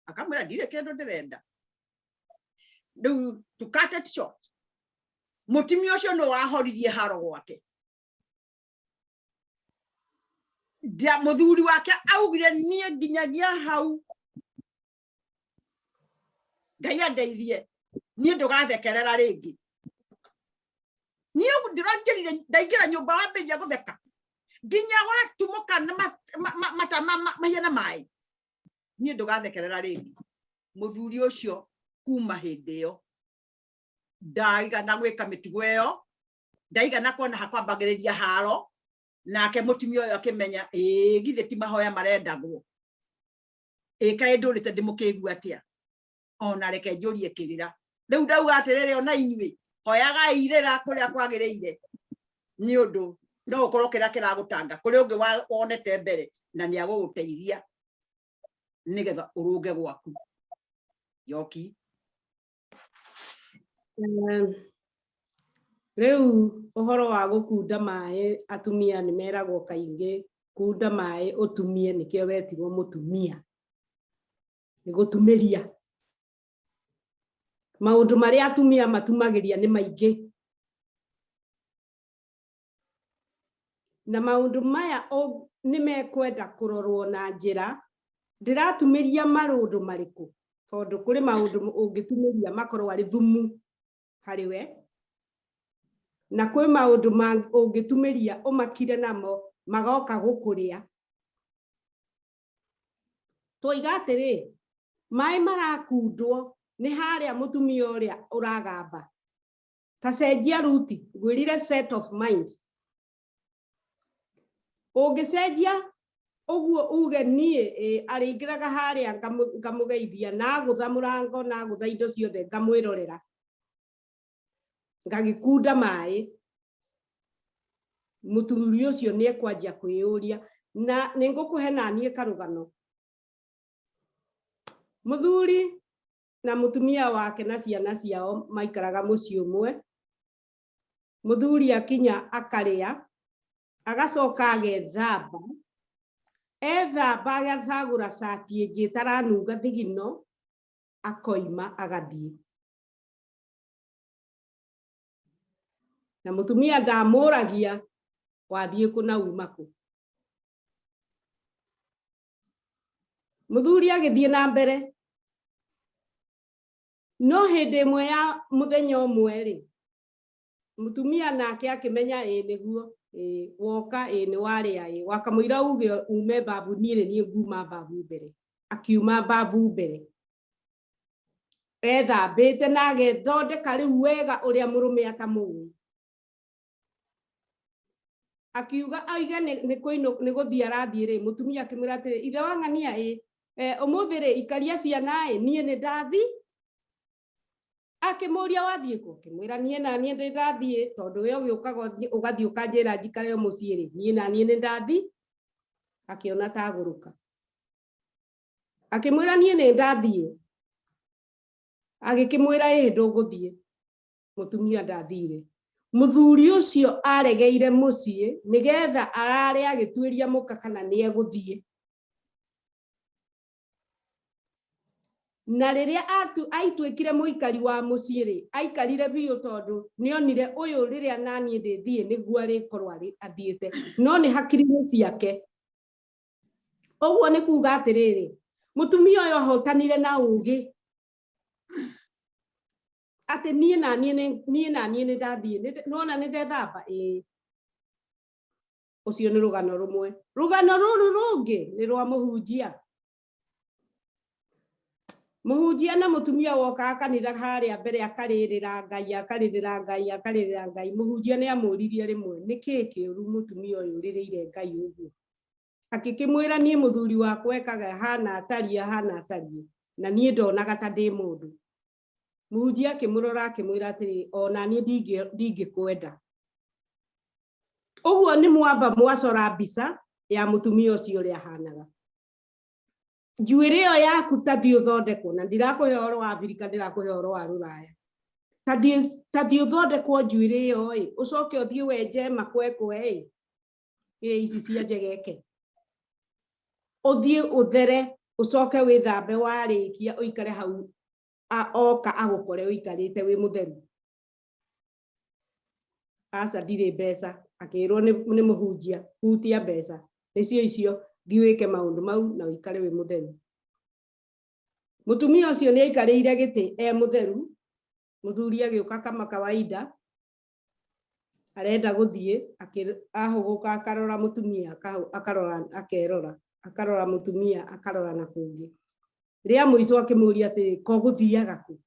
akamwĩra ndirĩ kĩndũ ndĩrenda. Rĩu to cut it short, mũtumia ũcio nĩ wahoririe haro gwake. Mũthuri wake augire niĩ nginyagia hau Ngai andeithie niĩ ndũgathekerera rĩngĩ. Niĩ ndĩraingĩrire ndaingĩra nyũmba wambĩrĩria gũtheka nginya watumũka na mata mahiana maĩ, niĩ ndũgathekerera rĩngĩ. Mũthuri ũcio kuma hĩndĩ ĩyo ndaigana gwĩka mĩtugo ĩyo, ndaigana kuona hakwambagĩrĩria haro, nake mũtumia ũyũ akĩmenya ĩĩ githĩ ti mahoya marendagwo, ĩĩ kaĩ ndũrĩte ndĩmũkĩgu atĩa, ona reke njũrie kĩrĩra. Rĩu ndauga atĩrĩrĩ, ona inyuĩ hoyagai irĩra kũrĩa kwagĩrĩire, nĩ ũndũ no ũkorwo kĩrĩa kĩragũtanga kũrĩ ũngĩ wonete mbere na nĩ agũgũteithia nĩgetha ũrũnge gwaku. Njoki. Rĩu ũhoro wa gũkunda maĩ, atumia nĩ meragwo kaingĩ kunda maĩ ũtumie, nĩkĩo wetirwo mũtumia, nĩ gũtumĩria. Maũndũ marĩa atumia matumagĩria nĩ maingĩ, na maũndũ maya nĩ mekwenda kũrorwo na njĩra ndĩratumĩria maũndũ marĩkũ, tondũ kũrĩ maũndũ ũngĩtumĩria makorwo arĩ thumu harĩ we, na kwĩ maũndũ ũngĩtumĩria ũmakire namo magoka gũkũrĩa. Twoiga atĩrĩ, maĩ marakundwo nĩ harĩa mũtumia ũrĩa ũragamba ta cenjia ruti, ngwĩrire set of mind. Ũngĩcenjia ũguo uge niĩ arĩingĩraga harĩa ngamũgeithia na agũtha mũrango na agũtha indo ciothe ngamwĩrorera ngagĩkunda maĩ, mũthuri ũcio nĩ ekwanjia kwĩyũria. Na nĩ ngũkũhe naniĩ karũgano. Mũthuri na mũtumia wake na ciana ciao maikaraga mũciĩ ũmwe. Mũthuri akinya akarĩa, agacoka agethamba, ethamba agacagũra cati ĩngĩ ĩtaranunga thigino, akoima agathiĩ. Na mũtumia ndamũragia wathiĩ kũ na uma kũ. Mũthuri agĩthiĩ na mbere, no hĩndĩ ĩmwe ya mũthenya ũmwe rĩ, mũtumia nake akĩmenya ĩĩ nĩguo, ĩĩ woka, ĩĩ nĩ warĩa, ĩĩ wakamũira uge ume mbabu, niĩ nĩ niĩ nguma mbabu mbere. Akiuma mbabu mbere ethambĩte na agethondeka rĩu wega ũrĩa mũrũme atamũĩ. Akiuga oige nĩ gũthiĩ arathiĩ rĩ, mũtumia akĩmwĩra atĩrĩ, ithe wa ng'ania ĩ, ũmũthĩ rĩ ikaria ciana ĩ, niĩ nĩ ndathi. Akĩmũria wathiĩ kũ? Akĩmwĩra niĩ na niĩ nĩ ndathiĩ, tondũ we ũgĩũkaga ũgathiĩ ũkanjĩra njikare o mũciĩ rĩ, niĩ na niĩ nĩ ndathi. Akĩona ta agũrũka. Akĩmwĩra niĩ nĩ ndathiĩ. Agĩkĩmwĩra ĩhĩ ndũgũthiĩ. Mũtumia ndathire. Mũthuri ũcio aregeire mũciĩ nĩgetha arare agĩtuĩria mũka kana nĩ egũthiĩ. Na rĩrĩa aituĩkire mũikari wa mũciĩ rĩ, aikarire biũ tondũ nĩonire ũyũ rĩrĩa naniĩ ndĩthiĩ nĩguo arĩkorwo athiĩte, no nĩ hakiri-inĩ ciake. Ũguo nĩ kuga atĩrĩrĩ, mũtumia ũyũ ahotanire na ũgĩ atĩ niĩ na niĩ nĩ ndathiĩ, nĩwona nĩ ndethamba ĩĩ. Ũcio nĩ rũgano rũmwe. Rũgano rũrũ rũngĩ nĩ rwa mũhunjia. Mũhunjia na mũtumia wokaga kanitha harĩa mbere akarĩrĩra Ngai, akarĩrĩra Ngai, akarĩrĩra Ngai. Mũhunjia nĩ amũririe rĩmwe, nĩ kĩĩ kĩũru mũtumia ũyũ ũrĩrĩire Ngai ũguo? Akĩkĩmwĩra niĩ mũthuri wakwa ekaga hana atariĩ, hana atariĩ, na niĩ ndonaga ta ndĩ mũndũ. Mũhunjia akĩmũrora akĩmwĩra atĩrĩ, ona niĩ ndingĩkwenda. Ũguo nĩ mwamba mwacora mbica Ya mũtumia ũcio ũrĩa ahanaga. Njuĩrĩ ĩyo yaku ta thiĩ ũthondekwo, na ndirakũhe ũhoro wa Abirika, ndĩrakũhe ũhoro wa rũraya. Ta thiĩ ũthondekwo njuĩrĩ ĩyo ĩ, ũcoke ũthiĩ wenje makwekwe ĩ, ĩ ici cia njegeke, ũthiĩ ũthere, ũcoke wĩthambe, warĩkia ũikare hau oka agũkore ũikarĩte wĩ mũtheru. Aca, ndirĩ mbeca. Akĩrwo nĩ mũhunjia, hutia mbeca nĩcio icio, thiĩ wĩke maũndũ mau na ũikare wĩ mũtheru. Mũtumia ũcio nĩ aikarĩire gĩtĩ e mũtheru. Mũthuri agĩũka kama kawaida, arenda gũthiĩ, ahũgũka akarora mũtumia, akarora, akerora, akarora mũtumia, akarora na kũngĩ. Rĩa mũico akĩmũria atĩrĩ, ko gũthiaga kũ?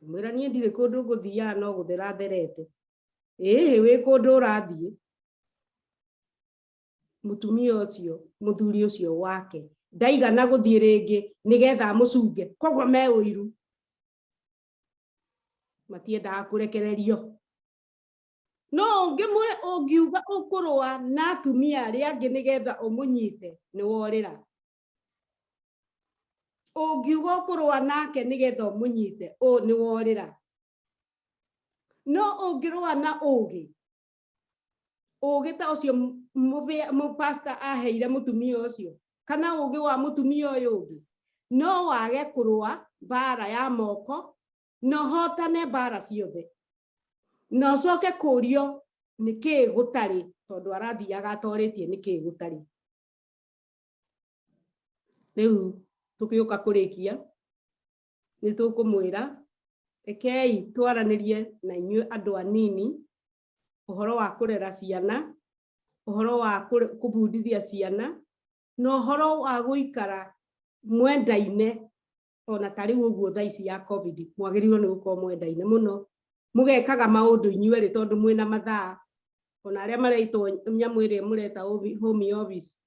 Mwĩra, niĩ ndirĩ kũndũ ngũthiaga, no gũthera therete. Ĩĩ, wĩ kũndũ ũrathiĩ. Mũtumia ũcio, mũthuri ũcio wake ndaigana gũthiĩ rĩngĩ nĩgetha amũcunge. Koguo me ũiru, matiendaga kũrekererio. No ũngiuga ũkũrũa na atumia arĩa angĩ nĩgetha ũmũnyite, nĩ worĩra. Ũngiuga ũkũrũa nake nĩgetha ũmũnyite, nĩ worĩra. No ũngĩrũa na ũgĩ, ũgĩ ta ũcio mũpasta aheire mũtumia ũcio, kana ũgĩ wa mũtumia ũyũ ũngĩ, no wage kũrũa mbara ya moko na ũhotane mbara ciothe, na ũcoke kũrio nĩkĩĩ gũtarĩ, tondũ arathiaga atorĩtie nĩkĩĩ gũtarĩ. Rĩu tũgĩũka kũrĩkia, nĩ tũkũmwĩra rekei twaranĩrie na inyuĩ andũ anini ũhoro wa kũrera ciana, ũhoro wa kũbundithia ciana, na ũhoro wa gũikara mwendaine. Ona ta rĩu ũguo thaa ici ya COVID, mwagĩrĩirwo nĩ gũkorwo mwendaine mũno, mũgekaga maũndũ inyuerĩ tondũ mwĩna mathaa. Ona arĩa maretwo nyamũ ĩrĩa mũreta home office,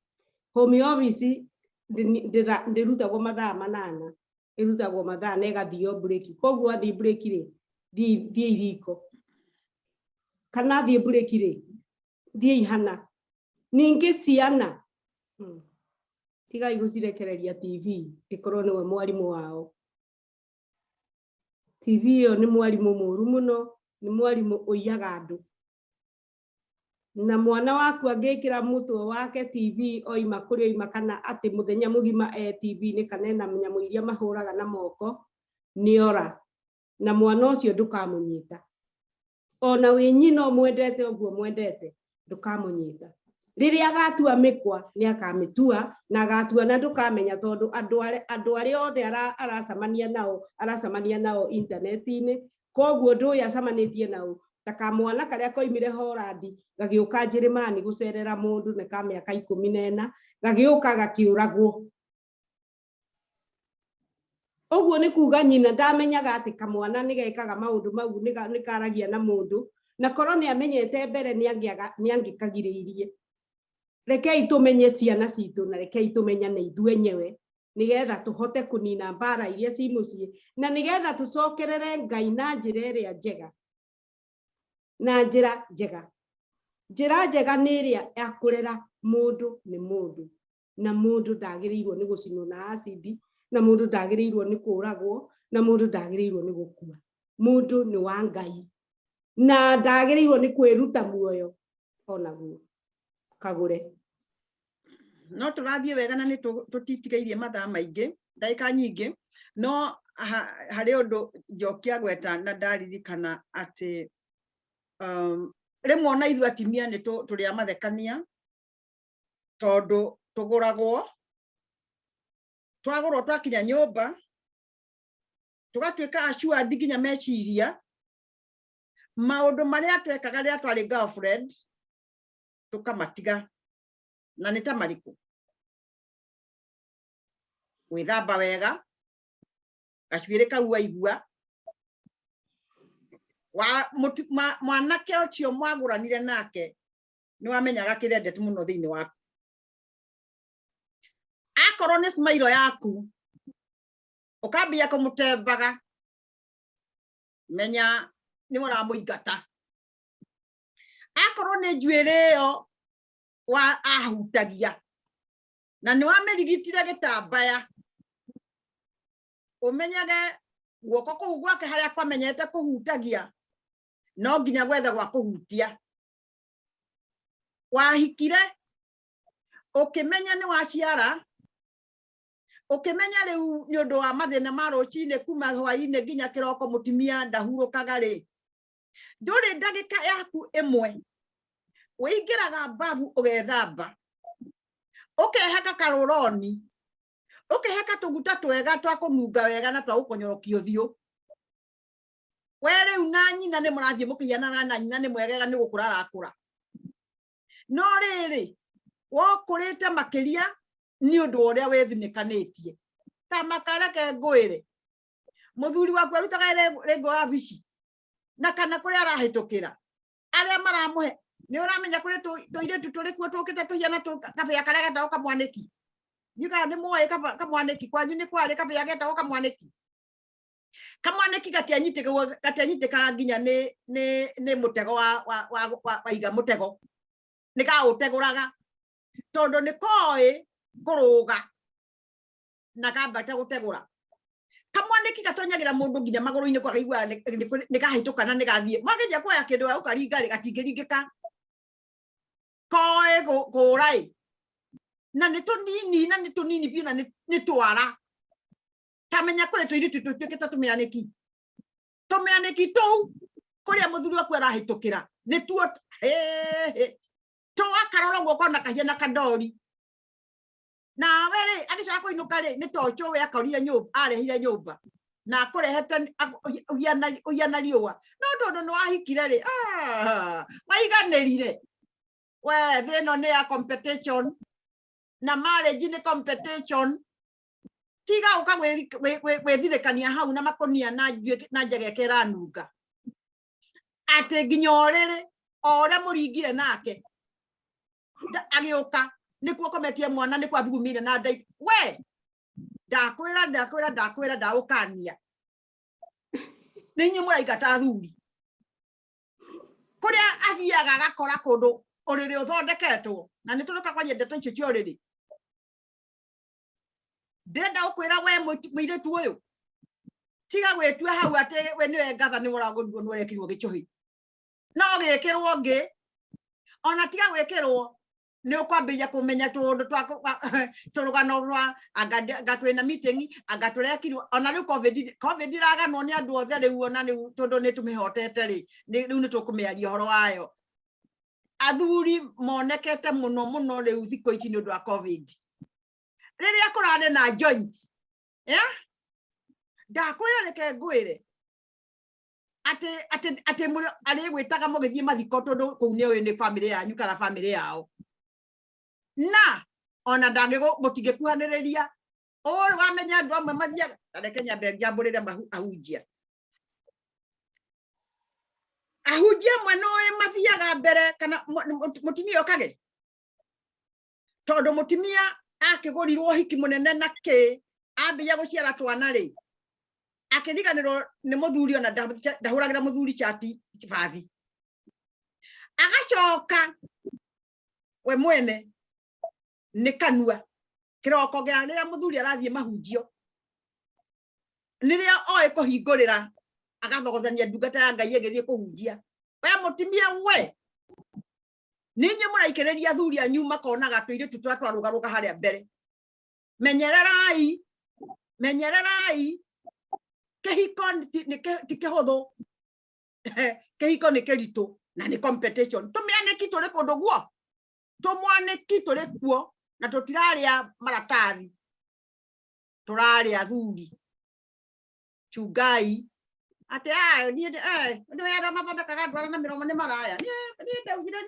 home office ndĩrutagwo mathaa 8, ĩrutagwo mathaa na ĩgathio break. Koguo wathiĩ break rĩ, thiĩ iriko, kana thiĩ break rĩ, thiĩ ihana. Ningĩ ciana, tigai gũcirekereria TV ĩkorwo nĩwe mwarimũ wao. TV ĩyo nĩ mwarimũ mũru mũno, nĩ mwarimũ ũiyaga andũ. Na mwana waku angĩkĩra mũtwe wake TV oima kũrĩa oima, kana atĩ mũthenya mũgima e TV-inĩ, kana ena nyamũ iria mahũraga na moko, nĩora na mwana ũcio ndũkamũnyita. Ona wĩ nyina ũmwendete ũguo mwendete, ndũkamũnyita. Rĩrĩa agatua mĩkwa, nĩ akamĩtua na agatua na ndũkamenya, tondũ andũ arĩa othe aracemania nao, aracemania nao intaneti-inĩ. Koguo ndũĩ acemanĩtie nao. Ta kamwana karĩa koimire Holland gagĩũka Njĩrĩmani gũcerera mũndũ, nĩ ka mĩaka 14, gagĩũka gakĩũragwo. Ũguo nĩ kuga nyina ndamenyaga atĩ kamwana nĩ gekaga maũndũ mau, nĩ karagia na mũndũ, na korwo nĩ amenyete mbere, nĩ angĩkagirĩirie. Rekei tũmenye ciana citũ, na rekei tũmenyane ithuĩ enyewe, nĩgetha tũhote kũnina mbara iria ci mũciĩ, na nĩgetha tũcokerere Ngai na njĩra ĩrĩa njega. Na njĩra njega, njĩra njega nĩ ĩrĩa ya kũrera mũndũ nĩ mũndũ, na mũndũ ndagĩrĩirwo nĩ gũcinwo na acidi, na mũndũ ndagĩrĩirwo nĩ kũragwo, na mũndũ ndagĩrĩirwo nĩ gũkua. Mũndũ nĩ wa Ngai na ndagĩrĩirwo nĩ kwĩruta muoyo onaguo kagũre. No tũrathiĩ wega na nĩ tũtitigairie mathaa maingĩ, ndagĩka nyingĩ. No harĩ ũndũ Njoki agweta na ndaririkana atĩ rĩmwe ona ithuĩ atumia nĩ tũrĩ a mathekania, tondũ tũgũragwo, twagũrwo twakinya nyũmba tũgatuĩka assured nginya meciria maũndũ marĩa twekaga rĩrĩa twarĩ girlfriend tũkamatiga. Na nĩ ta marĩkũ? Gwĩthamba wega, gacuĩrĩ kau waigua wa mwanake ũcio mwagũranire nake nĩ wamenyaga kĩrĩa endete mũno thĩinĩ waku. Akorwo nĩ smile yaku, ũkambia kũmũtembaga, menya nĩ ũramũingata. Akorwo nĩ njuĩrĩ ĩyo Wa ahutagia na nĩ wamĩrigitire gĩtambaya, ũmenyage guoko kũu gwake harĩa kwamenyete kũhutagia no nginya gwethe gwa kũhutia. Wahikire ũkĩmenya nĩ waciara, ũkĩmenya rĩu nĩ ũndũ wa mathĩna ma rũcinĩ kuma hwainĩ nginya kĩroko mũtumia ndahurũkaga rĩ, ndũrĩ ndagĩka yaku ĩmwe wĩingĩraga mbabu ũgethamba, ũkehaka karũroni, ũkehaka tũguta twega twa kũnunga wega na twa gũkonyorokia ũthiũ. We rĩu na nyina nĩ mũrathiĩ mũkĩhianaga na nyina nĩ mwegega nĩ gũkũra arakũra, no rĩrĩ wokũrĩte makĩria nĩ ũndũ wa ũrĩa wĩthinĩkanĩtie. Ta makareke ngwĩre, mũthuri waku arutaga rĩngĩ wabici na kana kũrĩa arahĩtũkĩra arĩa maramũhe, nĩ ũramenya kũrĩ tũirĩtu tũrĩ kuo tũkĩte tũhiana kabĩa karĩa getagwo kamwanĩki. Ndiũĩ kana nĩ mũĩ kamwanĩki, kwanyu nĩ kwarĩ kabĩa getagwo kamwanĩki. Kamwanĩki gatianyitĩkaga nginya nĩ mũtego wa iga mũtego, nĩ kaũtegũraga tondũ nĩ koĩ kũrũga na kambata gũtegũra. Kamwanĩki gatonyagira mũndũ nginya magũrũ-inĩ kagaigua nĩ kahĩtũka na nĩ gathiĩ. Mageria kuoya kĩndũ gĩa gũkaringa rĩ, gatingĩringĩka, koĩ kũra ĩ, na nĩ tũnini, na nĩ tũnini biũ, na nĩ twara. Ta menya kũrĩ tũirĩtu tũtuĩkĩte tũmĩanĩki, tũmĩanĩki tũu kũrĩa mũthuri waku arahĩtũkĩra nĩtuo hĩhĩ tũgakarora ũguo ũkona kahiana kandori. Nawe rĩ, agĩcoka kũinũka rĩ, nĩ tocho we akorire nyũmba, arehire nyũmba na akũrehete ũhiana riũa, no tondũ nĩ wahikire rĩ, waiganĩrire. We thĩ ĩno nĩ ya competition na marriage nĩ competition. Tiga ũka gwĩthirĩkania hau na makũnia na na njegeke ĩranunga atĩ nginya ũrĩrĩ o ũrĩa mũringire nake agĩũka nĩkuo kometie mwana, nĩkuo athugumire na ndai. We ndakwĩra, ndakwĩra, ndakwĩra, ndagũkania, nĩ inyuĩ mũraingata athuri. Kũrĩa athiaga agakora kũndũ ũrĩrĩ ũthondeketwo, na nĩ tũrĩka kwaria ndeto icio cia ũrĩrĩ. Ndĩrenda gũkwĩra we mũirĩtu ũyũ, tiga gwĩtua hau atĩ we nĩwe ngatha, nĩ ũragũrirwo, nĩ ũrekirwo gĩcũhĩ no gĩkĩrwo ngĩ. Ona tiga gwĩkĩrwo, nĩ ũkwambĩrĩria kũmenya tũũndũ twa tũrũgano rwa anga twĩna meeting, anga tũrekirwo. Ona rĩu COVID iraganwo nĩ andũ othe rĩu, ona rĩu tondũ nĩ tũmĩhotete rĩ, rĩu nĩ tũkũmĩaria ũhoro wayo. Athuri monekete mũno mũno rĩu thikũ ici nĩ ũndũ wa COVID, rĩrĩa kũrarĩ na joints, yeah? Ndakwĩra, reke ngwĩre atĩ arĩgwĩtaga mũgĩthiĩ mathiko tondũ kũu nĩ ũĩ nĩ bamĩrĩ yanyu kana bamĩrĩ yao, na ona mũtingĩkuhanĩrĩria. Ũrĩ wamenya andũ amwe mathiaga, ta reke nyambe njambũrĩre ahunjia. Ahunjia amwe nĩũĩ mathiaga mbere kana mũtumia okage, tondũ mũtumia akĩgũrirwo hiki mũnene na kĩ ambia gũciara twana rĩ, akĩriganĩrwo nĩ mũthuri, ona ndahũragĩra mũthuri chati bathi. Agacoka we mwene nĩ kanua kĩroko gĩa rĩrĩa mũthuri arathiĩ mahunjio, nĩrĩo oĩ kũhingũrĩra agathogothania ndungata ya Ngai ĩgĩthiĩ kũhunjia. We mũtumia, we nĩ inyuĩ mũraikĩrĩria athuri anyu makonaga tũirĩtu tũrĩa twarũgarũga harĩa mbere. Menyererai, menyererai, kĩhiko ti kĩhũthũ, kĩhiko nĩ kĩritũ na nĩ competition. Tũmĩanĩki tũrĩ kũndũ guo, tũmwanĩki tũrĩ kuo na tũtirarĩa maratathi, tũrarĩa athuri. Chungai atĩ niĩ nĩ arĩa mathondekaga andũ arĩa na mĩromo nĩ maraya. Niĩ ndaugire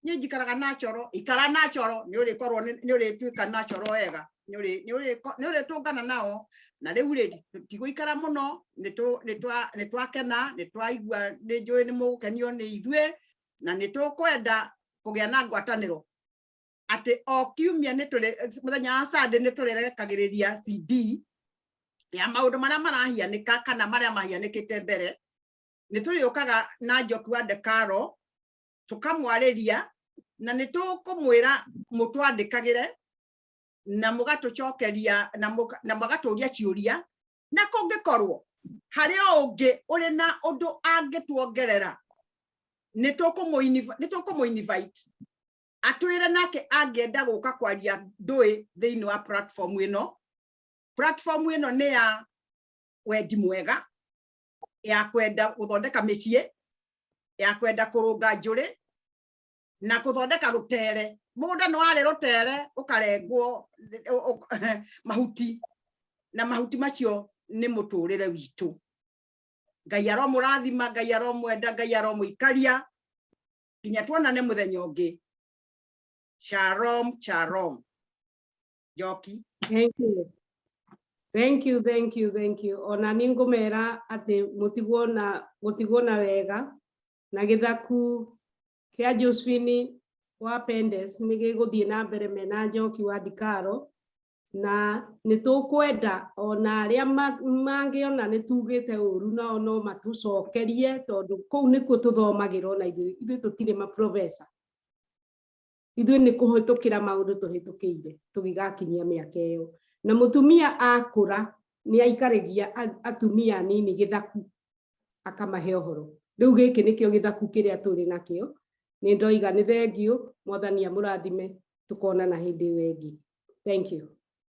niĩ njikaraga natural. Ikara natural, nĩ ũrĩkorwo nĩ ũrĩtuĩka natural wega, nĩ ũrĩtũngana nao. Na rĩu rĩ, tigũikara mũno, nĩ twakena, nĩ twaigua, nĩ njũĩ nĩ mũgũkenio nĩ ithuĩ, na nĩ tũkwenda kũgĩa na ngwatanĩro atĩ o kiumia nĩ tũrĩ mũthenya wa Sunday nĩ tũrĩrekagĩrĩria CD ya maũndũ marĩa marahianĩka kana marĩa mahianĩkĩte mbere. Nĩ tũrĩũkaga na Njoki wa Ndekaro tũkamwarĩria. Na nĩ tũkũmwĩra mũtwandĩkagĩre na mũgatũcokeria na mũgatũria ciũria, na kũngĩkorwo harĩ o ũngĩ ũrĩ na ũndũ angĩtuongerera, nĩ tũkũmũ invite atwĩre nake angĩenda gũka kwaria ndũĩ thĩinĩ wa platform ĩno. Platform ĩno nĩ ya wendi mwega, ya kwenda gũthondeka mĩciĩ, ya kwenda kũrũnga njũrĩ na kũthondeka rũtere. Mũgũnda nĩ warĩ rũtere ũkarengwo mahuti, na mahuti macio nĩ mũtũrĩre witũ. Ngai aromũrathima, Ngai aromwenda, Ngai aromũikaria nginya tuonane mũthenya ũngĩ. Shalom, shalom. Njoki. Thank you. Thank you, thank you, thank you. Ona nĩ ngũmera atĩ mũtigwo na gũtigwo na wega na gĩthaku kĩa Josephine wa Pendes nĩ gĩgũthiĩ na mbere mena Njoki wa Ndikaro, na nĩ tũkwenda ona arĩa mangĩona nĩ tugĩte ũru nao no matũcokerie, tondũ kũu nĩkuo tũthomagĩra. Ona ithuĩ tũtirĩ maprofesa, ithuĩ nĩ kũhĩtũkĩra maũndũ tũhĩtũkĩire tũgĩgakinyia mĩaka ĩyo. Na mũtumia akũra nĩ aikarĩgia atumia anini gĩthaku akamahe ũhoro. Rĩu gĩkĩ nĩkĩo gĩthaku kĩrĩa tũrĩ nakĩo. Nĩ ndoiga nĩ thengiũ, Mwathani amũrathime, tũkonana hĩndĩ ĩyo ĩngĩ. Thank you.